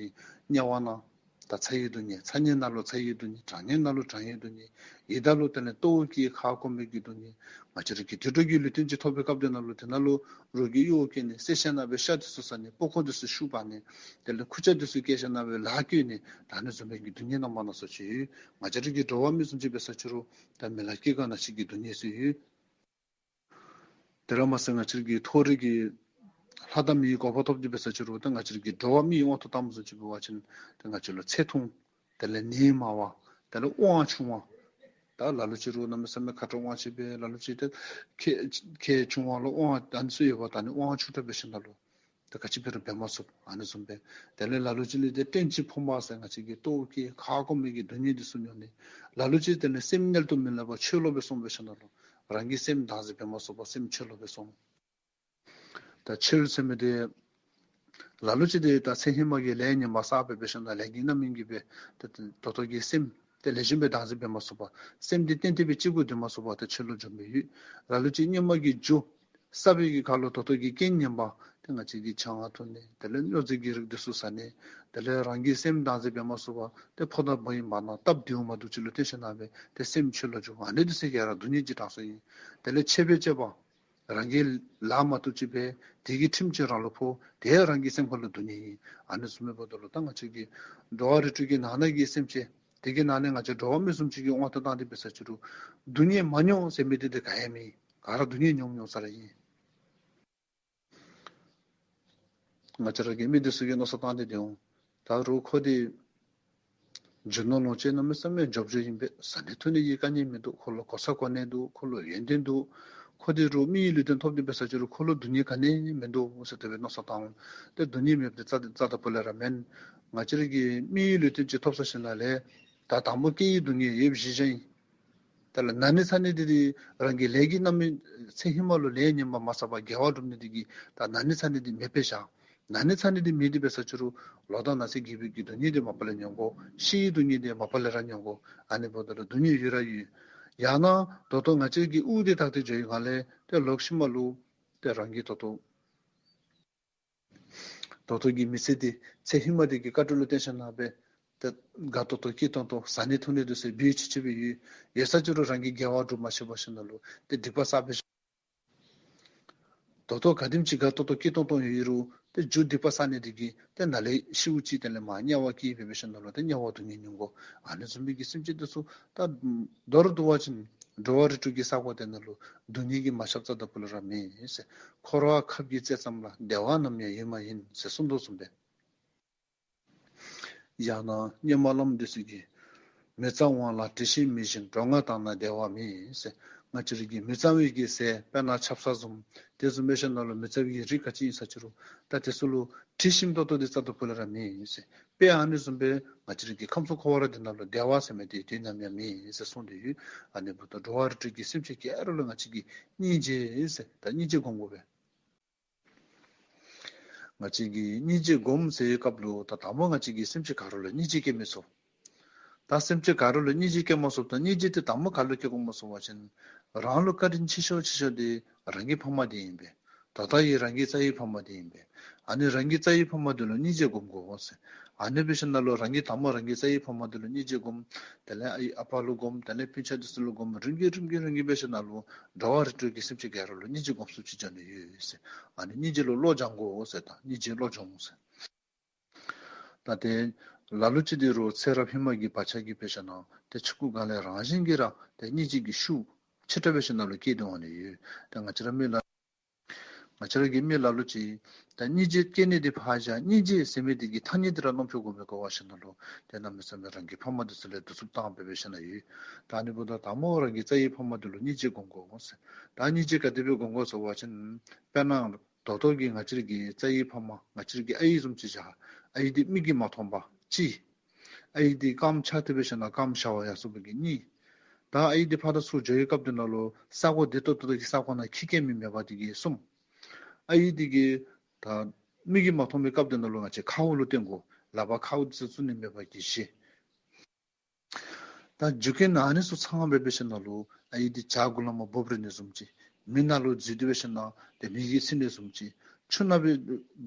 དམྱལ་བ་ནང་ད་ཚ་བའི་སྡུག་བསྔལ། ཚ་དམྱལ་ནང་ལུ་ཚ་བའི་སྡུག་བསྔལ། གྲང་དམྱལ་ནང་ལུ་གྲང་བའི་སྡུག་བསྔལ། ཡི་དྭགས་ལུ་དེ་ལས་ལྟོཝ་བཀྱེས་ཁ་སྐོམ་པའི་གི་སྡུག་བསྔལ། ང་བཅས་ར་གི་དུད་འགྲོ་གི་ལུས་རྟེན་ཅིག་ཐོབ་པའི་སྐབས་དེ་ནང་ལུ་དེ་ནང་ལུ་རོགས་ཀྱིས་གཡོག་བཀོལ་ནི། བསད་ཞིནམ་ལས་ཤ་དེ་ཚུ་ཟ་ནི། པགས་ཀོ་དེ་ཚུ་ཤུགས་སྤར་ནི། དེ་ལས་ཁུར་ཆ་དེ་ཚུ་བཀལ་ཞིནམ་ལས་ལཱ་བཀོལ་ནི། ད་ཨ་ནི་བཟུམ་མའི་གི་སྡུག་བསྔལ་རྣམ་པ་སྣ་ཚོགས་ཅིག་ཡོད། ང་བཅས་ར་གི་འགྲོ་བ་མི་བཟུམ་ཅིག་འབད་ས་ཅིག་རུང་ད་མི་ལ་སྐྱེ་རྒ་ན་འཆི་གི་སྡུག་བསྔལ་ཚུ་ཡོད། དེ་ར་མ་ཟད་ང་བཅས་ཀྱི་མཐོ་རིས་ཀྱི་ལྷ་དང་མིའི་གོ་འཕང་ཐོབ་སྟེ་འབད་ས་ཅིག་རུང་ད་ང་བཅས་ཀྱི་འགྲོ་བ་མིའི་དབང་དུ་བཏང་བཟུམ་ཅིག་འབད་བ་ཅིན་ད་ང་བཅས་ལུ་ཚེ་ཐུང་། དེ་ལས་ནད་མང་བ། དེ་ལས་དབང་ཆུང་བ། ད་ལ་ལུ་ཅིག་རུང་གནམ་མེད་ས་མེད་ཁ་དྲག་དབང་ཆེ་བས། ལ་ལུ་ཅིག་ཏེ་ཁེ་ཁེ་ཆུང་བ་ལུ་དབང་ཨ་ནི་ཚུ་ཡོདཔ་ད་ནི་དབང་ཆུང་དྲགས་འབད་ཞིནམ་ལས་ད་ག་ཅི་འབད་རུང་འབད་མ་ཚུགས། ཨ་ནི་བཟུམ་སྦེ། དེ་ལས་ལ་ལུ་ཅིག་ལུ་ཏེ་སྐྲན་གྱི་ཕོངས་པ་ཟེར་ང་བཅས་ཀྱི་ལྟོཝ་བཀྱེས་ཁ་སྐོམ་མི་གི་སྡུག་བསྔལ་འདི་ཚུ་མྱོང་ནི། ལ་ལུ་ཅིག་དེ་ལས་སེམས་མངལ་དུ་མི་ལེན་པར་འཆོལ་ལོ་སྦེ་སོང་འབད་ཞིནམ་ལས་རང་གི་སེམས་བདག་འཛིན་འབད་མ་ཚུགས་པར་སེམས་འཆོལ་ལོ་སྦེ་སོང་། ད་འཆོལ་ཟེར་མི་འདི་ལ་ལུ་ཅིག་འདི་ད་ཚེ་ཧེ་མ་གི་ལས་ངན་པ་བསགས་སྦེ་འབད་ཞིནམ་ལས་ལས་ཀྱི་རྣམ་སྨིན་གྱིས་སྦེ་ད་ད་ལྟོ་གི་སེམས་དེ་ལེགས་ཤོམ་སྦེ་བདག་འཛིན་འབད་མ་ཚུགས་པར་སེམས་འདི་ཏན་ཏན་སྦེ་གཅིག་གུ་སྡོད་མ་ཚུགས་པར་ད་འཆོལ་ལོ་འགྱོ་མི་ཡོད། ལ་ལུ་ཅིག་སྔོན་མ་གི་རྒྱུ་བསགས་པའི་གི་ཁར་ལུ་ད་ལྟོ་གི་རྐྱེན་ངན་པ་དེ་ང་བཅས་ཀྱི་ཆང་འཐུང་ནི་དེ་ལས་སྨྱོ་རྫས་ཀྱི་རིགས་འདི་ཚུ་ཟ་ནི། དེ་ལས་རང་གི་སེམས་བདག་འཛིན་འབད་མ་ཚུགས་པར་ཏེ་ཕོ་དང་མོ་ཡི་བར་ན་སྟབས་བདེཝ་མ་བདེཝ་ཅིག་ལུ་བརྟེན་ཞིནམ་ལས་ཏེ་སེམས་འཆོལ་ལོ་འགྱོ། ཨ་ནི་འདི་ཚུ་ག་ར་སྡུག་བསྔལ་གྱི་གྲངས་སུ་ཨིན། དེ་ལས་ཆད་པས་གཅད་པ། རང་གིས་ལཱ་མ་བཏུབ་ཅིག་འབད། དེ་གི་ཁྲིམས་ཅིག་རང་ལུ་ཕོག། དེ་རང་གི་སེམས་ཁར་ལུ་སྡུག་བསྔལ་ཨིན། ཨ་ནི་བཟུམ་འབདཝ་ད་ལུ་ད་ང་བཅས་ཀྱི་འགྲོ་བ་རིགས་དྲུག་གི་ནང་ན་གི་སེམས་ཅན། དེ་གི་ནང་ན་ང་བཅས་འགྲོ་བ་མི་བཟུམ་ཅིག་གི་དབང་དུ་བཏང་སྟེ་འབད་ས་ཅིག་རུང་སྡུག་བསྔལ་མ་མྱོང་ཟེར་མི་འདི་ཏེ་ག་ཡང་མེད། ག་ར་སྡུག་བསྔལ་མྱོང་མྱོང་ས་ར་ཨིན། ང་བཅས་ར་གི་མི་འདི་ཚུ་གིས་མནོ་བསམ་བཏང་སྟེ་སྡོད་འོང་། ད་རུང་ཁོ་འདི་རྒྱུ་ནོར་ལོངས་སྤྱོད་གནམ་མེད་ས་མེད་འབྱོར་འབྱོརཝ་ཨིན་པས། ཟ་ནི་འཐུང་ནི་གི་དཀའ་ངལ་མིན་འདུག། ཁོ་ལུ་གོ་ས་གོ་གནས་འདུག། ཁོ་ལུ་ཡོན་ཏན་འདུག། ཁོ་འདི་རུང་མིའི་ལུས་རྟེན་ཐོབ་སྟེ་འབད་ས་ཅིག་རུང་ཁོ་ལུ་སྡུག་བསྔལ་ག་ནི་ཡང་མིན་འདུག་ཟེར་དེ་སྦེ་མནོ་བསམ་བཏང་འོང་། ཏེ་སྡུག་བསྔལ་མེདཔ་འདི་རྩ་རྩ་དང་པོ་ལས་ར་མེན། ང་བཅས་ར་གིས་མིའི་ལུས་རྟེན་ཅིག་ཐོབ་ཚར་ཞིནམ་ལས་ད་དང་པོ་སྐྱེ་བའི་སྡུག་བསྔལ་ཡོདཔ་བཞིན་བཞག་ཨིན། དེ་ལས་ན་ནི་ཚ་ནི་འདི་འདི་རང་གི་ལས་ཀྱི་རྣམ་སྨིན་ཚེ་ཧེ་མ་ལུ་ལས་ངན་པ་མ་བསགས་པར་དགེ་བ་བསྒྲུབ་ནི་འདི་གིས་ད་ན་ནི་ཚ་ནི་འདི་མེདཔ་སྦེ་བཞག། ན་ནི་ཚ་ནི་འདི་མེད་དེ་འབད་ས་ཅིག་རུང་ལོ་དང་ན་ཚོད་རྒས་པའི་གི་སྡུག་བསྔལ་འདི་མ་པ་ལས་མྱོང་དགོ། ཤི་བའི་སྡུག་བསྔལ་འདི་མ་པ་ལས་ར་མྱོང་དགོ། ཨ་ནི་འབདཝ་ད་ལུ་སྡུག་བསྔལ་ཡོད་ར་ཡོད། ཡང་ན་ད་ལྟོ་ང་བཅས་ཀྱི་དབུགས་འདི་དག་སྟེ་འགྱོ་བའི་སྒང་ལས་ཏེ་ལོག་ཤུལ་མ་ལུ་ཏེ་རང་གི་ད་ལྟོ་ད་ལྟོ་གི་མི་ཚེ་འདི་ཚེ་ཧེ་མ་འདི་གི་བཀའ་དྲིན་ལུ་བརྟེན་ཞིནམ་ལས་ཏེ་དགའ་ཏོག་ཏོ་སྐྱིད་ཏོང་ཏོ་ཟ་ནི་འཐུང་ནི་འདི་ཚུ་འབད་ཆི་ཆི་སྦེ་ཡོད། ཡོད་ས་ཅིག་རུང་རང་གིས་དགེ་བ་སྒྲུབ་མ་ཤེས་པར་ཞིནམ་ལས་ཏེ་སྡིག་པ་བསགས་སྦེ་ད་ལྟོ་ག་དེམ་ཅིག་དགའ་ཏོག་ཏོ་སྐྱིད་ཏོང་ཏོ་ཡོད་རུང་ཏེ་རྒྱུ་སྡིག་པ་བསགས་ནི་འདི་གིས་ཏེ་ནཱ་ལས་ཤིཝ་ཅིག་དེ་ལས་མར་དམྱལ་བ་སྐྱེ་སྦེ་འབད་ཞིནམ་ལས་ཏེ་དམྱལ་བ་སྡུག་བསྔལ་མྱོང་དགོ། ཨ་ནི་བཟུམ་མའི་གི་སེམས་ཅན་འདི་ཚུ་ད་མདོར་བསྡུ་བ་ཅིན་འགྲོ་བ་རིགས་དྲུག་གི་ས་གོ་འདི་ནང་ལུ་སྡུག་བསྔལ་གྱིས་མ་ཁྱབ་རྩ་དང་པོ་ལས་ར་མེད་ཟེར། འཁོར་བ་ཁབ་ཀྱི་རྩེ་ཙམ་ལ། བདེ་བ་ནམ་ཡང་ཡོད་མ་ཡིན་ཟེར་གསུངས་དོ་བཟུམ་སྦེ། ཡང་ན་སྔོན་མ་བླམ་འདི་ཚུ་གིས། མི་གཙང་བ་ལ་དྲི་ཞིམ་མེད་བཞིན། གྲོ་རྔ་དག་ན་བདེ་བ་མེད་ཟེར། ང་བཅས་ར་གི་མི་གཙང་བའི་གི་ཟས་དཔེར་ན་ཆབ་གསང་བཟུམ་དེ་བཟུམ་འབད་ཞིནམ་ལས་མི་གཙང་བའི་གི་རིགས་ག་ཅི་ཨིན་ས་ཅིག་རུང་ད་དེ་ཚུ་ལུ་དྲི་ཞིམ་ཏོག་ཏོ་འདི་རྩ་དང་པོ་ལས་ར་མེད་ཟེར། དཔེ་ཨ་ནི་བཟུམ་སྦེ་ང་བཅས་ར་གི་ཁམས་གསུམ་འཁོར་བ་ར་འདི་ནང་ལུ་བདེ་བ་ཟེར་མི་འདི་དུས་ནམ་ཡང་མེད་ཟེར་གསུངས་ཏེ་ཡོད། ཨ་ནི་འབདཝ་ད་འགྲོ་བ་རིགས་དྲུག་གི་སེམས་ཅན་ག་ར་ལུ་ང་བཅས་ཀྱིས་སྙིང་རྗེ་ཟེར་ད་སྙིང་རྗེ་སྒོམ་དགོ་པས། ང་བཅས་ཀྱིས་སྙིང་རྗེ་སྒོམ་ཟེར་བའི་སྐབས་ལུ་ད་དང་པོ་ང་བཅས་ཀྱིས་སེམས་ཅན་ག་ར་ལུ་སྙིང་རྗེ་སྐྱེ་མི་ཚུགས། ད་སེམས་ཅན་ག་ར་ལུ་སྙིང་རྗེ་སྐྱེ་མ་ཚུགསཔ་ད་སྙིང་རྗེ་འདི་དང་པོ་ག་ལུ་སྐྱེ་དགོཔ་སྨོ་ཟེར་བ་ཅིན་རང་ལུ་བཀའ་དྲིན་ཆེ་ཤོས་ཆེ་ཤོས་འདི་རང་གི་ཕ་མ་འདི་ཨིན་པས། ད་ལྟ་ཡང་རང་གི་རྩ་བའི་ཕ་མ་འདི་ཨིན་པས། ཨ་ནི་རང་གི་རྩ་བའི་ཕ་མ་འདི་ལུ་སྙིང་རྗེ་སྒོམ་དགོ་ཟེར། ཨ་ནི་འབད་ཞིནམ་ལས་རང་གིས་དང་པོ་རང་གི་རྩ་བའི་ཕ་མ་འདི་ལུ་སྙིང་རྗེ་སྒོམ། དེ་ལས་ཨའི་ཨ་པ་ལུ་སྒོམ། དེ་ལས་སྤུན་ཆ་འདི་ཚུ་ལུ་སྒོམ། རིམ་གྱིས་རིམ་གྱིས་རིམ་གྱིས་འབད་ཞིནམ་ལས་འགྲོ་བ་རིགས་དྲུག་གི་སེམས་ཅན་ག་ར་ལུ་སྙིང་རྗེ་སྒོམ་ཚུགསཔ་ཅིག་འགྱོ་ནི་ཡོད་ཟེར། ཨ་ནི་སྙིང་རྗེ་ལུ་བློ་སྦྱང་དགོ་ཟེར། ད་སྙིང་རྗེ་བློ་སྦྱོང་ཟེར། ད་ཏེ་ལ་ལུ་ཅིག་འདི་རུང་ཚེ་རབས་ཧེ་མ་གི་བག་ཆགས་ཀྱིས་འབད་ཞིནམ་ལས་ཏེ་ཆུང་ཀུའི་སྒང་ལས་རང་བཞིན་གྱིས་ར་ཏེ་སྙིང་རྗེ་གི་ཤུགས་ཆེ་དྲགས་འབད་ཞིནམ་ལས་སྐྱེས་ཏེ་འོང་ནི་ཡོད། ཏེ་ང་བཅས་ར་མི་ལ་ང་བཅས་ར་གི་མི་ལ་ལུ་ཅིག་ད་སྙིང་རྗེ་སྐྱེ་ནི་འདི་ཕར་བཞག། སྙིང་རྗེ་ཟེར་མི་འདི་གི་ཐ་སྙད་འདི་ར་རྣམ་ཅོ་གོ་མི་གོ་བར་ཞིནམ་ལས་ཏེ་གནམ་མེད་ས་མེད་རང་གི་ཕ་མ་འདི་ཚུ་ལས་གདུག་རྩུབ་བཏང་སྦེ་འབད་ཞིནམ་ལས་ཡོད། ད་ཨ་ནི་འབདཝ་ད་དང་པོ་རང་གི་རྩ་བའི་ཕ་མ་འདི་ལུ་སྙིང་རྗེ་སྒོམ་དགོ་ཟེར། ད་སྙིང་རྗེ་ག་དེ་སྦེ་སྒོམ་དགོ་ཟེར་བ་ཅིན་དཔེར་ན་ད་ལྟོ་གི་ང་བཅས་ར་གི་རྩ་བའི་ཕ་མ་ང་བཅས་ར་གི་ཨའི་བཟུམ་ཅིག་བཞག། ཨའི་འདི་མིག་གིས་མ་མཐོང་པ་གཅིག། ཨའི་འདི་རྐངམ་ཆག་སྟེ་འབད་ཞིནམ་ལས་རྐངམ་ཞ་བ་ཡར་སོང་བའི་གི་གཉིས། ད་ཨའི་འདི་ཕར་དང་ཚུར་འགྱོ་བའི་སྐབས་འདི་ནང་ལུ་ས་གོ་བདེ་ཏོག་ཏོ་གི་ས་གོ་ནང་ཁྱི་སྐྱེ་མི་མེད་པ་འདི་གིས་གསུམ། ཨའི་འདི་གིས་ད་མིག་གིས་མ་མཐོང་བའི་སྐབས་འདི་ནང་ལུ་ང་བཅས་ཁཝ་ལུ་བརྟེན་དགོ། ལག་པར་ཁཝ་འདི་ཚུ་བཙུགས་ནི་མེད་པ་གིས་བཞི། ད་རྒྱུ་རྐྱེན་ཨ་ནི་ཚུ་ཚང་སྦེ་འབད་ཞིནམ་ལས་ཨའི་འདི་བྱག་གུ་ལས་མར་བབས་རིལ་ནི་བཟུམ་ཅིག། མེ་ནང་ལུ་འཛུལ་ཏེ་འབད་ཞིནམ་ལས་ཏེ་མེ་གིས་ཚིག་ནི་བཟུམ་ཅིག། ཆུ་ནང་སྦེ་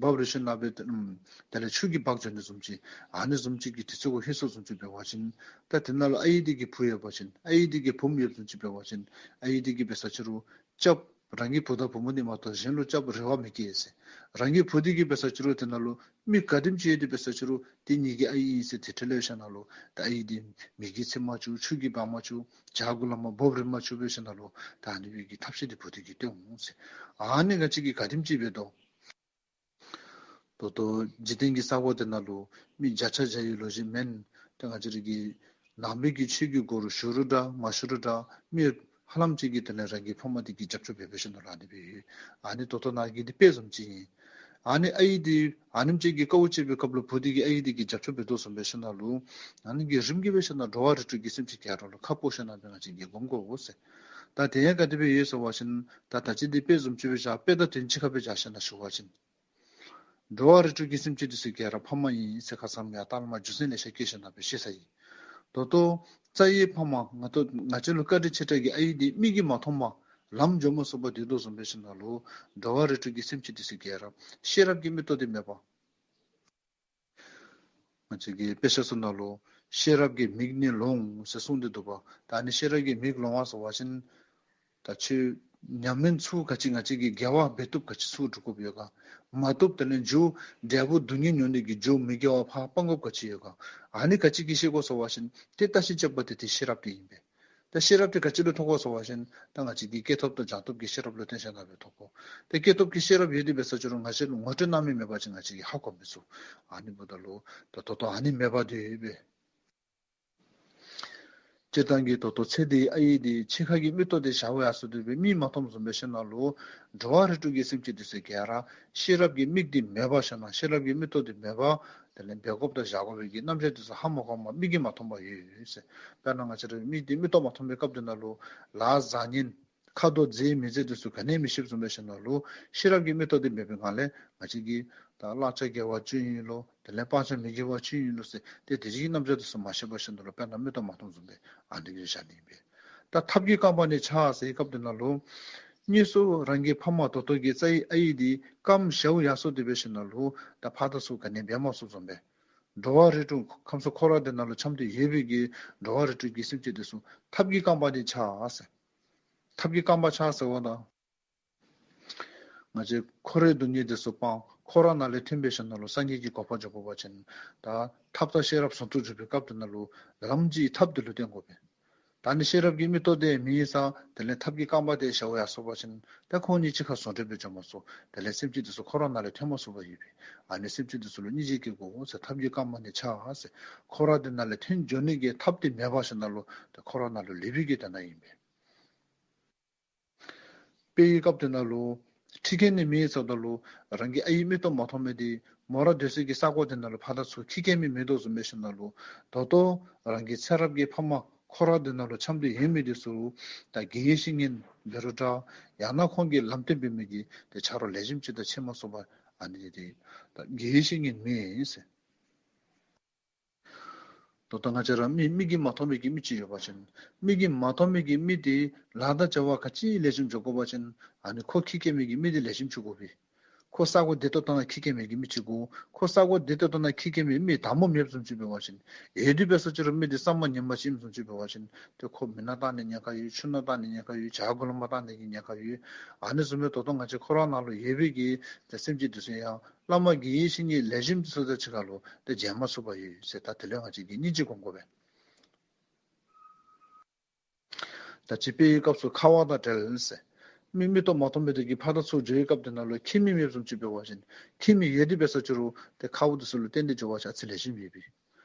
བབས་རིལ་ཞིནམ་ལས་ཏེ་ཨམ་དེ་ལས་ཆུ་གིས་འབག་འགྱོ་ནི་བཟུམ་ཅིག། ཨ་ནི་བཟུམ་ཅིག་གི་དུས་ཚོད་གུ་ལྷོད་སོང་བཟུམ་ཅིག་འབད་བ་ཅིན་ད་དེ་ནང་ལུ་ཨའི་འདི་གི་བུ་ཡོད་པ་ཅིན་ཨའི་འདི་གི་བུམོ་ཡོད་བཟུམ་ཅིག་འབད་བ་ཅིན་ཨའི་འདི་གིས་འབད་ས་ཅིག་རུང་སྐྱབས་ རང་གི་བུ་དང་བུ་མོ་འདི་མ་གཏོགས་གཞན་ལུ་སྐྱབས་རེ་བ་མི་སྐྱེ་ཟེར། རང་གི་བུ་འདི་གིས་འབད་ས་ཅི་རུང་དེ་ནང་ལུ་མི་ག་དེམ་ཅིག་ཡོད་དེ་འབད་ས་ཅི་རུང་དེ་ངེ་གི་ཨའི་ཨིན་ཟེར་དེ་ཁྲེལ་ལེ་ཤ་ནང་ལུ་ད་ཨའི་འདི་མེ་གིས་འཚིག་མ་བཅུག། ཆུ་གིས་འབག་མ་བཅུག། བྱག་གུ་ལས་མར་འབོ་རིལ་མ་བཅུག་འབད་ཞིནམ་ལས་ད་ཨ་ནི་སྦེ་གི་ཐབས་ཤེས་འདི་བུ་འདི་གིས་སྟོན་འོང་ཟེར། ཨ་ནི་ང་བཅས་ཀྱིས་ག་དེམ་ཅིག་འབད་དོ། ད་ལྟོ་འཇིག་རྟེན་གྱི་ས་གོ་འདི་ནང་ལུ་མི་བརྒྱ་ཆ་བརྒྱ་ཡོད་ལོ་ཅིག་མེན། ཏེ་ང་བཅས་ར་གི་ནང་པའི་གི་ཆོས་ཀྱི་སྒོ་རུ་ཞུགས་རུང་འདྲ་མ་ཞུགས་རུང་འདྲ་མི་ཧ་ལམ་ཅིག་གིས་དེ་ལས་རང་གི་ཕམ་འདི་གི་རྒྱབ་སྐྱོར་འབད་འབད་ཞིནམ་ལས་ཨ་ནི་སྦེ་ཡོད། ཨ་ནི་ད་ལྟོ་ནཱ་གི་འདི་དཔེ་བཟུམ་ཅིག་ཨིན། ཨ་ནི་ཨའི་འདི་ཨ་ནེམ་ཅིག་གིས་དཀའཝ་སྤྱད་པའི་སྐབས་ལུ་བུ་འདི་གིས་ཨའི་འདི་གི་རྒྱབ་སྐྱོར་འབད་དོ་བཟུམ་འབད་ཞིནམ་ལས་ཨ་ནི་གིས་རིམ་གྱིས་འབད་ཞིནམ་ལས་འགྲོ་བ་རིགས་དྲུག་གི་སེམས་ཅན་ག་ར་ལུ་ཁ་སྤོ་ཞིནམ་ལས་ང་བཅས་ཀྱིས་སྒོམ་དགོ་ཟེར། ད་དེ་ཡང་ག་དེ་སྦེ་ཡོད་ཟེར་བ་ཅིན་ད་ད་ཅི་འདི་དཔེ་བཟུམ་ཅིག་སྦེ་བཞག། དཔེ་དང་དོན་གཅིག་ཁར་སྦེ་བཞག་ཞིནམ་ལས་ཞུ་བ་ཅིན་འགྲོ་བ་རིགས་དྲུག་གི་སེམས་ཅན་འདི་ཚུ་ག་ར་ཕམ་ཨིན་ཟེར་ཁ་ཙ་ཡང་ད་ལྟ་མ་རྒྱུ་མཚན་ལེ་ཤ་བཀོད་ཞིནམ་ལས་སྦེ་ཤེས་ས་ཨིན། ད་ལྟོ་རྩ་བའི་ཕམ་ང་ཏོ་ང་བཅས་ལུ་བཀའ་དྲིན་ཆེ་དྲགས་ཀྱི་ཨའི་འདི་མིག་གིས་མ་མཐོང་བར་ལམ་འགྱོ་མ་ཚུགས་པར་སྡོད་དོ་བཟུམ་འབད་ཞིནམ་ལས་འགྲོ་བ་རིགས་དྲུག་གི་སེམས་ཅན་འདི་ཚུ་ག་ར་ཤེས་རབ་ཀྱི་མིག་ཏོ་འདི་མེད་པར། ང་བཅས་ཀྱི་དཔེ་ཆ་ཚུ་ནང་ལུ་ཤེས་རབ་ཀྱི་མིག་ནི་ལོང་ཟེར་གསུངས་ཏེ་འདུག་པ། ད་ཨ་ནི་ཤེས་རབ་ཀྱི་མིག་ལོང་བ་ཟེར་བ་ཅིན་ད་ཆོས་ཉམས་ལེན་ཚུ་ག་ཅི་ང་བཅས་ཀྱིས་དགེ་བ་འབད་བཏུབ་ག་ཅི་ཚུ་སྒྲུབ་དགོཔ་ཡོད་ག། མ་བཏུབ་དེ་ལས་རྒྱུ་འབྲས་བུ་སྡུག་བསྔལ་མྱོང་ནི་གི་རྒྱུ་མི་དགེ་བ་ཕར་སྤང་དགོཔ་ག་ཅི་ཡོད་ག། ཨ་ནི་ག་ཅི་གིས་ཤེས་དགོ་ཟེར་བ་ཅིན་ཏེ་བརྟག་ཞིབ་རྐྱབ་པ་དེ་ཏེ་ཤེས་རབ་འདི་ཨིན་པས། ད་ཤེས་རབ་འདི་ག་ཅི་ལུ་ཐོབ་དགོ་ཟེར་བ་ཅིན་ད་ང་བཅས་ཀྱི་སྐྱེས་ཐོབ་དང་སྦྱངས་ཐོབ་ཀྱི་ཤེས་རབ་ལུ་བརྟེན་ཞིནམ་ལས་སྦེ་ཐོབ་དགོ། ད་སྐྱེས་ཐོབ་ཀྱི་ཤེས་རབ་ཡོད་དེ་འབད་ས་ཅི་རུང་ང་བཅས་ལུ་ངོ་སྤྲོད་གནང་མི་མེད་པ་ཅིན་ང་བཅས་ཀྱིས་ཧ་གོ་མི་ཚུགས། ཨ་ནི་འབདཝ་ད་ལུ་ད་ད་ལྟོ་ཨ་ནི་མེད་པར་སྡོད་ཡོད་པས། སྤྱིར་བཏང་གི་ད་ལྟོ་ཚེ་འདིའི་ཨའི་འདི་ཕྱི་ཁ་གི་མིག་ཏོ་འདི་ཞརཝ་ཡར་སོང་སྟེ་སྦེ་མིག་མ་མཐོངམ་བཟུམ་འབད་ཞིནམ་ལས་འགྲོ་བ་རིགས་དྲུག་གི་སེམས་ཅན་འདི་ཚུ་ག་ར་ཤེས་རབ་ཀྱི་མིག་འདི་མེད་པར་ཞིནམ་ལས་ཤེས་རབ་ཀྱི་མིག་ཏོ་འདི་མེད་པར་དེ་ལས་འབད་དགོཔ་དང་བཞག་དགོ་པའི་གི་རྣམ་གཞག་འདི་ཚུ་ཧ་མ་གོ་བར་མིག་གིས་མ་མཐོང་བར་ཡོད་ཟེར། དཔེར་ན་ང་བཅས་ར་མིག་འདི་མིག་ཏོ་མ་མཐོང་པའི་སྐབས་འདི་ནང་ལུ་ལཱ་བཟང་ངན་ཁ་དོག་མཛེས་མི་མཛེས་འདི་ཚུ་ག་ནི་ཡང་མི་ཤེསཔ་བཟུམ་འབད་ཞིནམ་ལས་ཤེས་རབ་ཀྱི་མིག་ཏོ་འདི་མེད་པའི་ངང་ལས་ང་བཅས་ཀྱིས་ད་བླང་བྱ་དགེ་བ་ཅིག་ཨིན་ལོ་དེ་ལས་སྤང་བྱ་མི་དགེ་བ་ཅིག་ཨིན་ལོ་ཟེར་ཏེ་དེ་བཞིན་གྱི་རྣམ་གཞག་འདི་ཚུ་མ་ཤེས་པར་ཞིནམ་ལས་དཔེར་ན་མིག་ཏོ་མ་མཐོངམ་བཟུམ་སྦེ་ཨ་ནི་གི་བཞག་ནི་ཨིན་པས། ད་ཐབས་ཀྱི་རྐང་པ་ནི་ཆག་ཟེར་བའི་སྐབས་འདི་ནང་ལུ་གཉིས་སུ་རང་གི་ཕ་མ་ད་ལྟོ་གི་རྩ་བའི་ཨའི་འདི་རྐངམ་ཞརཝ་ཡར་སོང་སྟེ་སྦེ་ཞིནམ་ལས་ད་ཕར་དང་ཚུར་ག་ནི་ཡང་འབད་མ་ཚུགསཔ་བཟུམ་སྦེ་འགྲོ་བ་རིགས་དྲུག་ཁམས་གསུམ་འཁོར་བ་འདི་ནང་ལུ་འཁྱམས་ཏེ་ཡོད་པའི་གི་འགྲོ་བ་རིགས་དྲུག་གི་སེམས་ཅན་འདི་ཚུ་ཐབས་ཀྱི་རྐང་པ་ནི་ཆག་ཟེར། ཐབས་ཀྱི་རྐང་པ་ཆག་ཟེརཝ་ད་ང་བཅས་འཁོར་བའི་སྡུག་བསྔལ་འདི་ཚུ་སྤང་འཁོར་བ་ནང་ལས་ཐོན་འབད་ཞིནམ་ལས་སངས་རྒྱས་ཀྱི་གོ་འཕང་འགྱོ་དགོ་པ་ཅིན་ད་ཐབས་དང་ཤེས་རབ་ཟུང་དུ་འཇུག་པའི་སྐབས་འདི་ནང་ལུ་ལམ་གྱི་ཐབས་འདི་ལུ་བརྟེན་དགོ་པས། ད་ནི་ཤེས་རབ་ཀྱི་མིག་ཏོ་འདི་མེད་ས་དེ་ལས་ཐབས་ཀྱི་རྐང་པ་འདི་ཞརཝ་ཡར་སོང་པ་ཅིན་ད་ཁོང་གཉིས་གཅིག་ཁར་ཟུང་འབྲེལ་སྦེ་འགྱོ་མ་ཚུགས། དེ་ལས་སེམས་ཅན་འདི་ཚུ་འཁོར་བ་ནང་ལས་ཐོན་མ་ཚུགསཔ་ཡོད་པས། ཨ་ནི་སེམས་ཅན་འདི་ཚུ་ལུ་སྙིང་རྗེ་སྐྱེ་དགོ་ཟེར། ཐབས་ཀྱི་རྐང་པ་ནི་ཆག་ཟེར། འཁོར་བ་འདི་ནང་ལས་ཐོན་འགྱོ་ནི་གི་ཐབས་འདི་མེད་པར་ཞིནམ་ལས་ད་འཁོར་བ་ནང་ལུ་ལུས་པའི་གི་དོན་དག་ཨིན་པས། དཔེ་ཡི་སྐབས་འདི་ནང་ལུ་ཁྲིད་མཁན་ནི་མེད་ས་ད་ལུ་རང་གི་ཨའི་མིག་ཏོ་མ་མཐོང་མི་འདི་མོ་ར་སྡོད་སའི་གི་ས་གོ་འདི་ནང་ལུ་ཕར་དང་ཚུར་འཁྱིད་མཁན་མི་མེད་དོ་བཟུམ་འབད་ཞིནམ་ལས་ད་ལྟོ་རང་གི་ཚེ་རབས་ཀྱི་ཕ་མ་འཁོར་བ་འདི་ནང་ལུ་འཁྱམས་ཏེ་ཡོད་མི་འདི་ཚུ་ད་དགེ་བའི་བཤེས་གཉེན་འབད་རུང་འདྲ་ཡང་ན་ཁོང་གི་ལམ་སྟོན་འབད་མི་གི་ཏེ་ཆ་རོགས་ལེགས་ཤོམ་ཅིག་ད་འཁྱིད་མ་ཚུགས་པར་ཨ་ནི་འདི་ད་དགེ་བའི་བཤེས་གཉེན་མེད་ཟེར། ད་ལྟོ་ང་བཅས་ར་མིག་མིག་གིས་མ་མཐོང་མི་གི་མི་ཅིག་ཡོད་པ་ཅིན་མིག་གིས་མ་མཐོང་མི་གི་མི་འདི་ལཱ་དང་བྱ་བ་ག་ཅི་ལེགས་ཤོམ་འགྱོ་དགོ་པ་ཅིན་ཨ་ནི་ཁོ་འཁྱིད་མཁན་མི་གི་མི་འདི་ལེགས་ཤོམ་ཅིག་དགོ་པས། ཁོ་ས་གོ་བདེ་ཏོག་ཏོ་ནང་འཁྱིད་མཁན་མི་གི་མི་ཅིག་དགོ། ཁོ་ས་གོ་བདེ་ཏོག་ཏོ་ནང་འཁྱིད་མཁན་མི་མི་དང་པོ་མེདཔ་བཟུམ་ཅིག་འབད་བ་ཅིན་ཡོད་དེ་འབད་ས་ཅི་རུང་མི་འདི་བསམ་པ་ངན་པ་ཅིག་བཟུམ་ཅིག་འབད་བ་ཅིན་ཏེ་ཁོ་མེ་ནང་བཏང་ནི་ཉེན་ཁ་ཡོད། ཆུ་ནང་བཏང་ནི་ཉེན་ཁ་ཡོད། བྱག་གུ་ལུ་མར་བཏང་ནི་གི་ཉེན་ཁ་ཡོད། ཨ་ནི་བཟུམ་སྦེ་ད་ལྟོ་ང་བཅས་འཁོར་བ་ནང་ལུ་ཡོད་པའི་གི་ཏེ་སེམས་ཅན་འདི་ཚུ་ཡང་བླ་མ་དགེ་བའི་བཤེས་གཉེན་ལེགས་ཤོམ་འདི་ཚུ་དང་གཅིག་ཁར་ལུ་ཏེ་མཇལ་མ་ཚུགསཔ་ཡོད་ཟེར། ད་དེ་ལུ་ཡང་ང་བཅས་ཀྱིས་སྙིང་རྗེ་སྒོམ་དགོ་པས། ད་ཅི་དཔེ་ཡི་སྐབས་སུ་ཁ་བ་དང་འབྲེལ་ཟེར། མིག་མིག་ཏོ་མ་མཐོང་མི་འདི་གིས་ཕར་དང་ཚུར་འགྱོ་བའི་སྐབས་འདི་ནང་ལུ་འཁྱིད་མི་མེདཔ་བཟུམ་ཅིག་འབད་བ་ཅིན་འཁྱིད་མི་ཡོད་དེ་འབད་ས་ཅི་རུང་ཏེ་ཁཝ་འདི་ཚུ་ལུ་བརྟེན་ཏེ་འགྱོ་བ་ཅིན་ཨ་ཙི་ལེགས་ཤོམ་ཡོད་པས།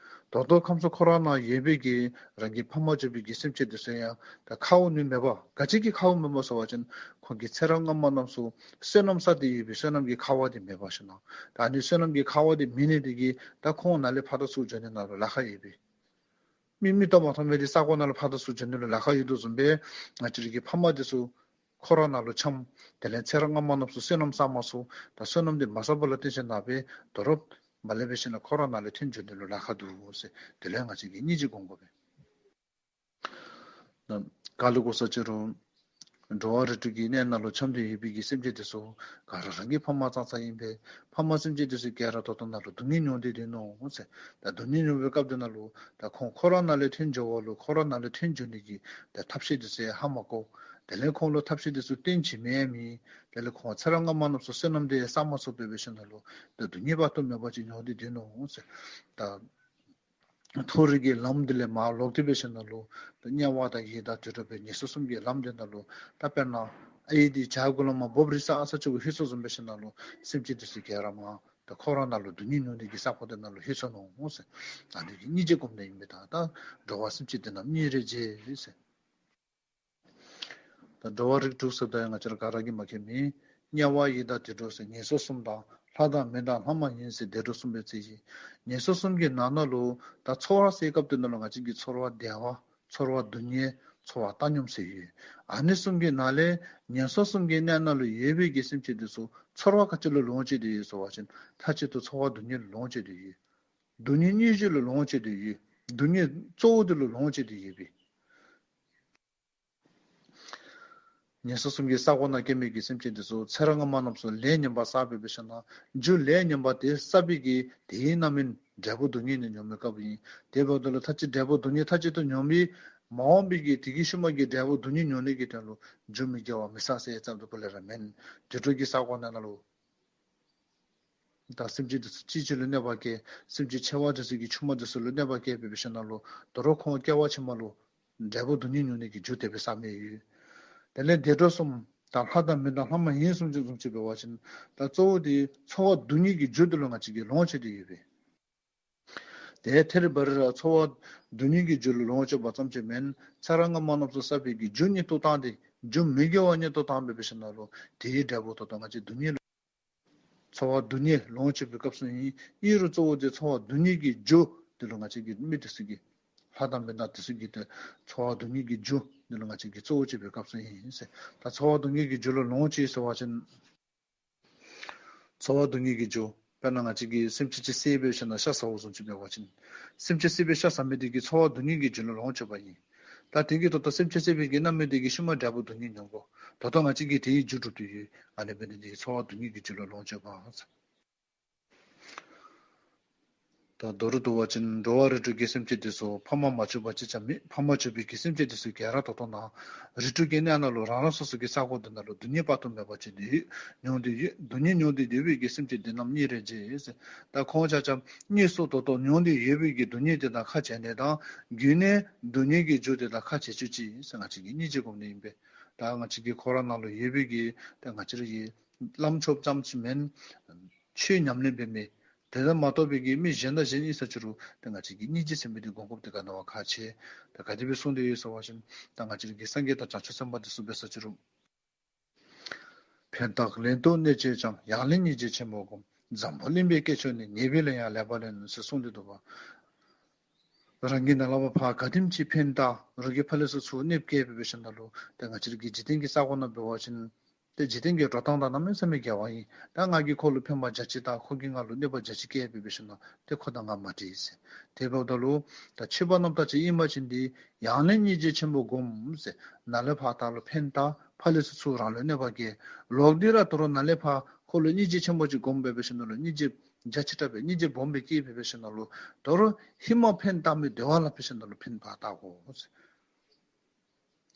ད་ལྟོ་ཁམས་གསུམ་འཁོར་བ་ནང་ཡོད་པའི་གི་རང་གི་ཕ་མ་གྱུར་པའི་གི་སེམས་ཅན་འདི་ཚུ་ཡང་ད་ཁཝ་ནི་མེད་པ། ག་ཅི་གིས་ཁཝ་མེདཔ་སྨོ་ཟེར་བ་ཅིན་ཁོང་གིས་ཚེ་རབས་སྔ་མ་རྣམས་སུ་བསོད་ནམས་བསགས་ཏེ་ཡོད་པའི་བསོད་ནམས་ཀྱི་ཁ་བ་འདི་མེདཔ་ཞིནམ་ལས་ད་ཨ་ནི་བསོད་ནམས་ཀྱི་ཁ་བ་འདི་མེད་ནི་འདི་གིས་ད་ཁོང་ནཱ་ལས་ཕར་དང་ཚུར་འགྱོ་ནི་ནང་ལུ་ལཱ་ཁག་ཡོད་པས། མིག་མིག་ཏོ་མ་མཐོང་མི་འདི་ས་གོ་ནང་ལུ་ཕར་དང་ཚུར་འགྱོ་ནི་ལུ་ལཱ་ཁག་ཡོད་དོ་བཟུམ་སྦེ་ང་བཅས་ར་གི་ཕ་མ་འདི་ཚུ་འཁོར་བ་ནང་ལུ་འཁྱམས། དེ་ལས་ཚེ་རབས་སྔ་མ་རྣམས་སུ་བསོད་ནམས་བསགས་མ་ཚུགས། ད་བསོད་ནམས་འདི་མ་བསགས་པ་ལུ་བརྟེན་ཞིནམ་ལས་འབད་དོ་རུང་མ་ལས་འབད་ཞིནམ་ལས་འཁོར་བ་ནང་ལས་ཐོན་འགྱོ་ནི་ལུ་ལཱ་ཁག་འདུག་ཟེར། དེ་ལུ་ཡང་ང་བཅས་ཀྱིས་སྙིང་རྗེ་སྒོམ་དགོ་པས། ད་ག་ལུ་གོ་ས་ཅི་རུང་འགྲོ་བ་རིགས་དྲུག་གི་གནས་ནང་ལུ་འཁྱམས་ཏེ་ཡོད་པའི་གི་སེམས་ཅན་འདི་ཚུ་ག་ར་རང་གི་ཕ་མ་ཙང་ཙང་ཨིན་པས། ཕ་མ་སེམས་ཅན་འདི་ཚུ་ག་ར་ད་ལྟོ་ནང་ལུ་སྡུག་བསྔལ་མྱོང་སྟེ་སྡོད་ནུག་ཟེར། ད་སྡུག་བསྔལ་མྱོང་བའི་སྐབས་འདི་ནང་ལུ་ད་ཁོང་འཁོར་བ་ནང་ལས་ཐོན་འགྱོ་བ་ལུ་འཁོར་བ་ནང་ལས་ཐོན་འགྱོ་ནི་གི་ད་ཐབས་ཤེས་འདི་ཚུ་ཧ་མ་གོ། དེ་ལས་ཁོང་ལུ་ཐབས་ཤེས་དེ་ཚུ་སྟོན་བྱིན་མི་ཡང་མེད། དེ་ལས་ཁོང་ཚེ་རབས་སྔ་མ་རྣམས་སུ་བསོད་ནམས་དེ་བསགས་མ་ཚུགས་པར་འབད་ཞིནམ་ལས་ད་སྡུག་བསྔལ་དཔག་ཏུ་མེད་པ་ཅིག་མྱོང་སྟེ་སྡོད་ནུག་ཟེར། ད་མཐོ་རིས་ཀྱི་ལམ་དེ་ལས་མར་ལོག་སྟེ་འབད་ཞིནམ་ལས་ད་དམྱལ་བ་དང་ཡི་དྭགས་དུད་འགྲོ་སྦེ་ངན་སོང་གསུམ་གྱི་ལམ་དེ་ནང་ལུ་ད་དཔེར་ན་ཨའི་དེ་བྱག་གུ་ལས་མར་འབོབ་རིལ་ས་ས་ཅིག་གུ་ལྷོད་སོ་བཟུམ་འབད་ཞིནམ་ལས་སེམས་ཅན་དེ་ཚུ་ག་ར་མར་ད་འཁོར་བ་ནང་ལུ་སྡུག་བསྔལ་མྱོང་ནི་གི་ས་གོ་དེ་ནང་ལུ་ལྷོད་སོ་ནུག་ཟེར། ཨ་ནི་གི་སྙིང་རྗེ་སྒོམ་ནི་ཨིན་པས། ད་ད་འགྲོ་བ་སེམས་ཅན་དེ་རྣམས་སྙིང་རེ་རྗེ་ཟེར། ད་འགྲོ་བ་རིགས་དྲུག་ཟེརཝ་ད་ཡང་ང་བཅས་ར་ག་ར་གིས་མ་མཁྱེན་མི། དམྱལ་བ་ཡི་དྭགས་དུད་འགྲོ་ཟེར་ངན་སོང་གསུམ་དང་ལྷ་དང་མི་དང་ལྷ་མ་ཡིན་ཟེར་བདེ་འགྲོ་གསུམ་སྦེ་བརྩི་ཡི། ངན་སོང་གསུམ་གྱི་ནང་ན་ལུ་ད་ཚོར་བ་ཟེར་སྐབས་དེ་ནང་ལུ་ང་བཅས་ཀྱིས་ཚོར་བ་བདེ་བ་ཚོར་བ་སྡུག་བསྔལ་ཚོར་བ་བཏང་སྙོམས་ཟེར་ཡོད། ཨ་ནི་གསུམ་གྱི་ནང་ལས་ངན་སོང་གསུམ་གྱི་གནས་ནང་ལུ་ཡོད་པའི་གི་སེམས་ཅན་དེ་ཚུ་ཚོར་བ་ག་ཅི་ལུ་ལོངས་སྤྱོད་དེ་ཡོད་ཟེར་བ་ཅིན་མཐའ་གཅིག་ཏུ་ཚོར་བ་སྡུག་བསྔལ་ལུ་ལོངས་སྤྱོད་དེ་ཡོད། སྡུག་བསྔལ་སྙིང་རྗེ་ལུ་ལོངས་སྤྱོད་དེ་ཡོད། སྡུག་བསྔལ་གཙོ་བོ་དེ་ལུ་ལོངས་སྤྱོད་དེ་ཡོད་པས། ངན་སོང་གསུམ་གྱི་ས་གོ་ནང་སྐྱེ་མི་གི་སེམས་ཅན་དེ་ཚུ་ཚེ་རབས་སྔ་མ་རྣམས་སུ་ལས་ངན་པ་བསགས་པའི་འབད་ཞིནམ་ལས་རྒྱུ་ལས་ངན་པ་དེ་བསགས་པའི་གི་དེའི་རྣམ་སྨིན་འབྲས་བུ་སྡུག་བསྔལ་ནི་མྱོང་བའི་སྐབས་ཨིན། དེ་འབདཝ་ད་ལུ་མཐའ་གཅིག་འབྲས་བུ་སྡུག་བསྔལ་མཐའ་གཅིག་ཏུ་མྱོང་བའི་མ་འོངས་པའི་གི་དེ་གི་ཤུལ་མ་གི་འབྲས་བུ་སྡུག་བསྔལ་མྱོང་ནི་གི་དོན་ལུ་རྒྱུ་མི་དགེ་བ་མི་བསགས་ཟེར་ཙམ་དུ་པོ་ལས་ར་མེན། དུད་འགྲོ་གི་ས་གོ་ནང་ན་ལུ་ད་སེམས་ཅན་དེ་ཚུ་གཅིག་གཅིག་ལུ་གནོད་པ་བཀལ། སེམས་ཅན་ཆེ་བ་དེ་ཚུ་གི་ཆུང་མ་དེ་ཚུ་ལུ་གནོད་པ་བཀལ་བའི་འབད་ཞིནམ་ལས་དོ་རུང་ཁོང་སྐྱེ་བ་ཕྱི་མ་ལུ་འབྲས་བུ་སྡུག་བསྔལ་མྱོང་ནི་གི་རྒྱུ་དེ་སྦེ་བསགས་མི་ཡོད། དེ་ལས་བདེ་འགྲོ་གསུམ་དང་ལྷ་དང་མི་དང་ལྷ་མ་ཡིན་གསུམ་ཅིག་བཟུམ་ཅིག་འབད་བ་ཅིན་ད་གཙོ་བོ་དེ་ཚོར་བ་སྡུག་བསྔལ་གྱི་རྒྱུ་དེ་ལུ་ང་བཅས་ཀྱིས་ལོངས་སྤྱོད་དེ་ཡོད་པས། དེ་ཐད་རི་བ་རི་ར་ཚོར་བ་སྡུག་བསྔལ་གྱི་རྒྱུ་ལུ་ལོངས་སྤྱོད་པ་ཙམ་ཅིག་མེན། ཚེ་རབས་སྔ་མ་རྣམས་སུ་བསགས་པའི་གི་རྒྱུ་ཉིད་དུ་བཏང་སྟེ་རྒྱུ་མི་དགེ་བ་ཉིད་དུ་བཏང་བའི་འབད་ཞིནམ་ལས་དེའི་འབྲས་བུ་ད་ལྟོ་ང་བཅས་སྡུག་བསྔལ་ཚོར་བ་སྡུག་བསྔལ་ལོངས་སྤྱོད་པའི་སྐབས་སུ་ཨིན། ཨིན་རུང་གཙོ་བོ་དེ་ཚོར་བ་སྡུག་བསྔལ་གྱི་རྒྱུ་དེ་ལུ་ང་བཅས་ཀྱིས་མི་དེ་ཚུ་གིས་ལྷ་དང་མི་དང་དེ་ཚུ་གིས་ཏེ་ཚོར་བ་སྡུག་བསྔལ་གྱི་རྒྱུ་དེ་ལུ་ང་བཅས་ཀྱིས་གཙོ་བོ་བྱེད་པའི་སྐབས་སུ་ཨིན་ཟེར། ད་ཚོར་བ་སྡུག་བསྔལ་གྱི་རྒྱུ་ལུ་ལོངས་སྤྱོད་ཟེར་བ་ཅིན་ཚོར་བ་སྡུག་བསྔལ་གྱི་རྒྱུ། དཔེར་ན་ང་བཅས་ཀྱིས་སེམས་ཅན་ཅིག་བསད་པའི་འབད་ཞིནམ་ལས་ཤ་ཟཝ་བཟུམ་ཅིག་འབད་བ་ཅིན། སེམས་ཅན་བསད་པའི་ཤ་ཟ་མི་དེ་གིས་ཚོར་བ་སྡུག་བསྔལ་གྱི་རྒྱུ་ལུ་ལོངས་སྤྱོད་པ་ཨིན། ད་དེ་གིས་ད་ལྟོ་སེམས་ཅན་བསད་པའི་གི་རྣམ་སྨིན་དེ་གིས་ཤུལ་མ་འབྲས་བུ་སྡུག་བསྔལ་མྱོང་དགོ། ད་ལྟོ་ང་བཅས་ཀྱིས་དེའི་རྒྱུ་སྒྲུབ་སྟེ་ཡོད། ཨ་ནི་འབད་ནི་དེ་གིས་ཚོར་བ་སྡུག་བསྔལ་གྱི་རྒྱུ་ལུ་ལོངས་སྤྱོད་པ་ཟེར། ད་མདོར་བསྡུ་བ་ཅིན་འགྲོ་བ་རིགས་དྲུག་གི་སེམས་ཅན་དེ་ཚུ་ཕ་མ་མ་བྱུང་བ་གཅིག་ཀྱང་མེད། ཕ་མ་བྱུང་བའི་གི་སེམས་ཅན་དེ་ཚུ་ག་ར་ད་ལྟོ་ནཱ་རིགས་དྲུག་གི་གནས་ནང་ལུ་རང་རང་སོ་སོ་གི་ས་གོ་དེ་ནང་ལུ་སྡུག་བསྔལ་དཔག་ཏུ་མེད་པ་ཅིག་དེ་མྱོང་སྟེ་ཡོད། སྡུག་བསྔལ་མྱོང་སྟེ་ཡོད་པའི་གི་སེམས་ཅན་དེ་རྣམས་སྙིང་རེ་རྗེ་ཟེར། ད་ཁོང་ཆ་ཁྱབ་དངོས་སུ་ད་ལྟོ་མྱོང་སྟེ་ཡོད་པའི་གི་སྡུག་བསྔལ་དེ་དང་ཁ་བྱལ་ནི་དང་། རྒྱུད་ནས་སྡུག་བསྔལ་གྱི་རྒྱུ་དེ་དང་ཁ་བྱལ་བཅུག་ཅིག་ཟེར་ང་བཅས་ཀྱིས་སྙིང་རྗེ་སྒོམ་ནི་ཨིན་པས། ད་ང་བཅས་ཀྱི་འཁོར་བ་ནང་ལུ་ཡོད་པའི་གི་ད་ང་བཅས་ར་གི་བླམ་ཆོསཔ་ཙམ་ཅིག་མེན། ཆོས་ཉམས་ལེན་འབད་མི་དེ་དང་མ་གཏོགས་པའི་གི་མི་གཞན་དང་གཞན་ཨིན་ས་ཅི་རུང་ཏེ་ང་བཅས་ཀྱིས་སྙིང་རྗེ་ཟེར་མི་དེ་སྒོམ་དགོཔ་དེ་ག་ནི་བ་ཁག་ཆེ། ད་ག་དེ་སྦེ་གསུངས་ཏེ་ཡོད་ཟེར་བ་ཅིན་ད་ང་བཅས་ར་གི་སངས་རྒྱས་དང་བྱང་ཆུབ་སེམས་དཔའ་དེ་ཚུ་འབད་ས་ཅི་རུང་། ཕན་བཏགས་ལན་དུ་གནོད་བྱེད་ཀྱང་། ཡང་ལན་སྙིང་རྗེ་ཆེན་པོས་བསྒོམ། འཛམ་བུ་གླིང་པའི་སྐྱེས་མཆོག་ནི། ཉེས་པའི་ལན་ཡང་ལེགས་པར་ལེན་ཟེར་གསུངས་ཏེ་འདུག་པ། རང་གིས་ནཱ་ལས་ཕར་ག་དེམ་ཅིག་ཕན་བཏགས་རོགས་ཀྱིས་ཕར་ལས་ཚུར་གནོདཔ་བཀལ་བའི་འབད་ཞིནམ་ལས་ཏེ་ང་བཅས་ར་གི་འཇིག་རྟེན་གྱི་ས་གོ་ནང་འབད་བ་ཅིན་ཏེ་འཇིག་རྟེན་གྱི་འགྲོ་སྟངས་དང་གནམ་མེད་ས་མེད་འགལ་བ་ཨིན། ད་ང་གིས་ཁོ་ལུ་ཕན་པ་བརྒྱ་ཅིག་བཏགས་ཁོ་གིས་ང་ལུ་གནོདཔ་བརྒྱ་ཅིག་བཀལ་བའི་འབད་ཞིནམ་ལས་ཏེ་ཁོ་དང་ང་མ་འགྲིག་ཟེར། དེ་འབདཝ་ད་ལུ་ད་ཆོས་པ་རྣམ་དག་ཅིག་ཨིན་པ་ཅིན་ཏེ་ཡང་ལན་སྙིང་རྗེ་ཆེན་པོས་བསྒོམ་ཟེར། ནཱ་ལས་ཕར་ད་ལུ་ཕན་བཏགས་ཕར་ལས་ཚུར་ཚུར་རང་ལུ་གནོདཔ་བཀལ། ལོག་སྟེ་ར་ད་རུང་ནཱ་ལས་ཕར་ཁོ་ལུ་སྙིང་རྗེ་ཆེན་པོ་ཅིག་བསྒོམ་སྦེ་འབད་ཞིནམ་ལས་སྙིང་རྗེ་བརྒྱ་ཅིག་དྲག་པའི་སྙིང་རྗེ་སྦོམ་སྦེ་བསྐྱེད་སྦེ་འབད་ཞིནམ་ལས་ད་རུང་ཧེ་མ་ཕན་བཏགས་མི་དེ་བ་ལུ་འབད་ཞིནམ་ལས་ཕན་པ་བཏགས་དགོ་ཟེར།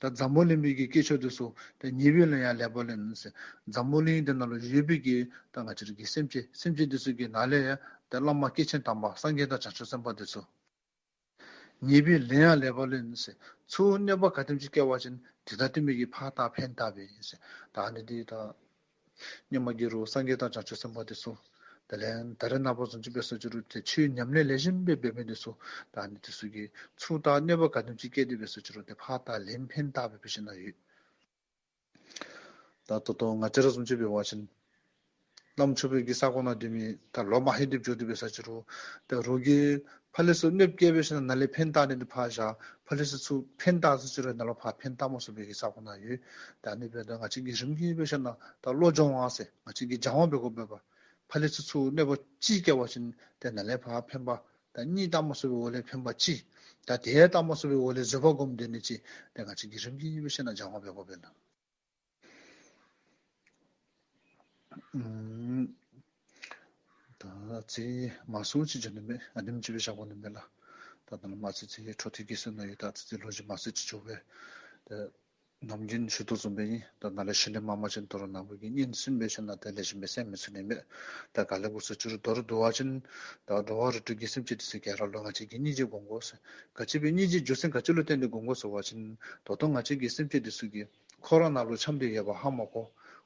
ད་འཛམ་བུ་གླིང་པའི་གི་སྐྱེས་མཆོག་དེ་ཚུ་ཏེ་ཉེས་པའི་ལན་ཡང་ལེགས་པར་ལེན་ཟེར། འཛམ་བུ་གླིང་འདི་ནང་ལུ་ཡོད་པའི་གི་ད་ང་བཅས་ར་གི་སེམས་ཅན་སེམས་ཅན་དེ་ཚུ་གི་ནང་ལས་ཡང་ཏེ་བླ་མ་སྐྱེས་ཆེན་དམ་པ་སངས་རྒྱས་དང་བྱང་ཆུབ་སེམས་དཔའ་དེ་ཚུ་ཉེས་པའི་ལན་ཡང་ལེགས་པར་ལེན་ཟེར། ཚུར་གནོདཔ་ག་དེམ་ཅིག་བཀལ་བ་ཅིན་དེ་དང་དེ་མིན་གྱི་ཕར་བཏགས་ཕན་བཏགས་པས་ཟེར། ད་ཨ་ནི་འདི་ད་སྔོན་མ་གི་རུང་སངས་རྒྱས་དང་བྱང་ཆུབ་སེམས་དཔའ་དེ་ཚུ་དེ་ལས་ད་རེས་ནངས་པ་བཟུམ་ཅིག་འབད་ས་ཅི་རུང་ཏེ་ཆོས་ཉམས་ལེན་ལེགས་ཤོམ་སྦེ་འབད་མི་དེ་ཚུ་ད་ཨ་ནི་དེ་ཚུ་གིས་ཚུར་ད་གནོདཔ་ག་དེམ་ཅིག་བཀལ་ཏེ་འབད་ས་ཅི་རུང་ཏེ་ཕར་བཏགས་ལན་ཕན་བཏགས་སྦེ་འབད་ཞིནམ་ལས་ཡོད། ད་ད་ལྟོ་ང་བཅས་ར་བཟུམ་ཅིག་འབད་བ་ཅིན་བླམ་ཆོསཔ་གི་ས་གོ་ནང་སྡོད་མི་ད་ལོ་མ་ལྷོད་དེ་འགྱོ་སྟེ་འབད་ས་ཅི་རུང་ད་རོགས་ཀྱིས་ཕར་ལས་ཚུར་གནོདཔ་བཀལ་འབད་ཞིནམ་ལས་ནཱ་ལས་ཕན་བཏགས་ནི་དེ་ཕར་བཞག། ཕར་ལས་ཚུར་ཚུར་ཕན་བཏགས་ས་ཅི་རུང་ནཱ་ལས་ཕར་ཕན་བཏགས་མ་ཚུགས་པའི་གི་ས་གོ་ནང་ཡོད། ད་ཨ་ནི་འབདཝ་ད་ང་བཅས་ཀྱིས་རིམ་གྱིས་འབད་ཞིནམ་ལས་ད་བློ་སྦྱང་བ་ཟེར་ང་བཅས་ཀྱིས་སྦྱང་བ་འབད་དགོ་པས། ཕར་ལས་ཚུར་ཚུར་གནོདཔ་གཅིག་བཀལ་བ་ཅིན་ཏེ་ནཱ་ལས་ཕར་ཕན་པ་ད་གཉིས་བཏགས་མ་ཚུགས་པའི་འོག་ལས་ཕན་པ་གཅིག། ད་དེ་བཏགས་མ་ཚུགས་པའི་འོག་ལས་བཟོད་པ་སྒོམ་སྡོད་ནི་གཅིག། ཏེ་ང་བཅས་ཀྱིས་རིམ་གྱིས་འབད་ཞིནམ་ལས་སྦྱང་བ་འབད་དགོ་པས་ན། ཨུམ། ད་ཨ་ཙི་མང་སུ་ཅིག་འགྱོ་ནི་མས། ཨ་ནེམ་ཅིག་སྦེ་བཞག་དགོ་ནི་མས་ལགས། ད་ད་ལམ་ཨ་ཙི་ཅིག་འཕྲོ་མཐུད་ཀྱི་ཟེར་ན་ཡོད། ད་ཨ་ཙི་ཅིག་ལོ་རྒྱུས་མང་སུ་ཅིག་འགྱོ་བས། ད་ ནམ་རྒྱུན་ཞུ་དོ་བཟུམ་སྦེ་ཨིན། ད་ནཱ་ལས་ཤུལ་ལས་མར་མར་ཅིག་དོ་རུང་ནཱ་བུ་གིས་སྙན་གསན་འབད་ཞིནམ་ལས་ཏེ་ལེགས་ཤོམ་སྦེ་གསན་མི་ཚུགས་ནི་མས། ད་ག་ལས་འགོ་ཚུགས་ཅི་རུང་མདོར་བསྡུ་བ་ཅིན་ད་འགྲོ་བ་རིགས་དྲུག་གི་སེམས་ཅན་འདི་ཚུ་ག་ར་ལུ་ང་བཅས་ཀྱིས་སྙིང་རྗེ་སྒོམ་དགོ་ཟེར། ག་ཅི་སྦེ་སྙིང་རྗེ་རྒྱུ་མཚན་ག་ཅི་ལུ་བརྟེན་ཏེ་སྒོམ་དགོ་ཟེར་བ་ཅིན་ད་ལྟོ་ང་བཅས་ཀྱི་སེམས་ཅན་འདི་ཚུ་གིས་འཁོར་བ་ནང་ལུ་འཁྱམས་ཏེ་ཡོདཔ་ཧ་མ་གོ།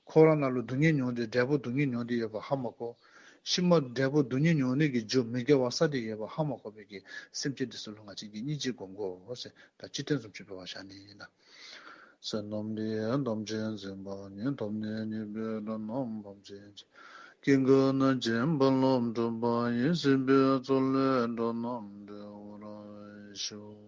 འཁོར་བ་ནང་ལུ་སྡུག་བསྔལ་མྱོང་སྟེ་འབྲས་བུ་སྡུག་བསྔལ་མྱོང་སྟེ་ཡོདཔ་ཧ་མ་གོ། ཕྱི་མ་འབྲས་བུ་སྡུག་བསྔལ་མྱོང་ནི་གི་རྒྱུ་མི་དགེ་བ་བསགས་ཏེ་ཡོདཔ་ཧ་མ་གོ་བའི་གི་སེམས་ཅན་འདི་ཚུ་ལུ་ང་བཅས་ཀྱིས་སྙིང་རྗེ་སྒོམ་དགོ་ཟེར། ད་སྤྱིར་བཏང་བཟུམ་ཅིག་འབད་བ་ཅིན་ཨིན་ལགས། བསོད་ནམས་འདི་ཡིས་ཐམས་ཅད་གཟིགས་པ་ཉིད། ཐོབ་ནས་ཉེས་པའི་དགྲ་རྣམས་ཕམ་བྱས་ཏེ། སྐྱེ་རྒ་ན་འཆིའི་རྦ་རླབས་འཁྲུགས་པ་ཡི། སྲིད་པའི་མཚོ་ལས་འགྲོ་རྣམས་སྒྲོལ་བར་ཤོག།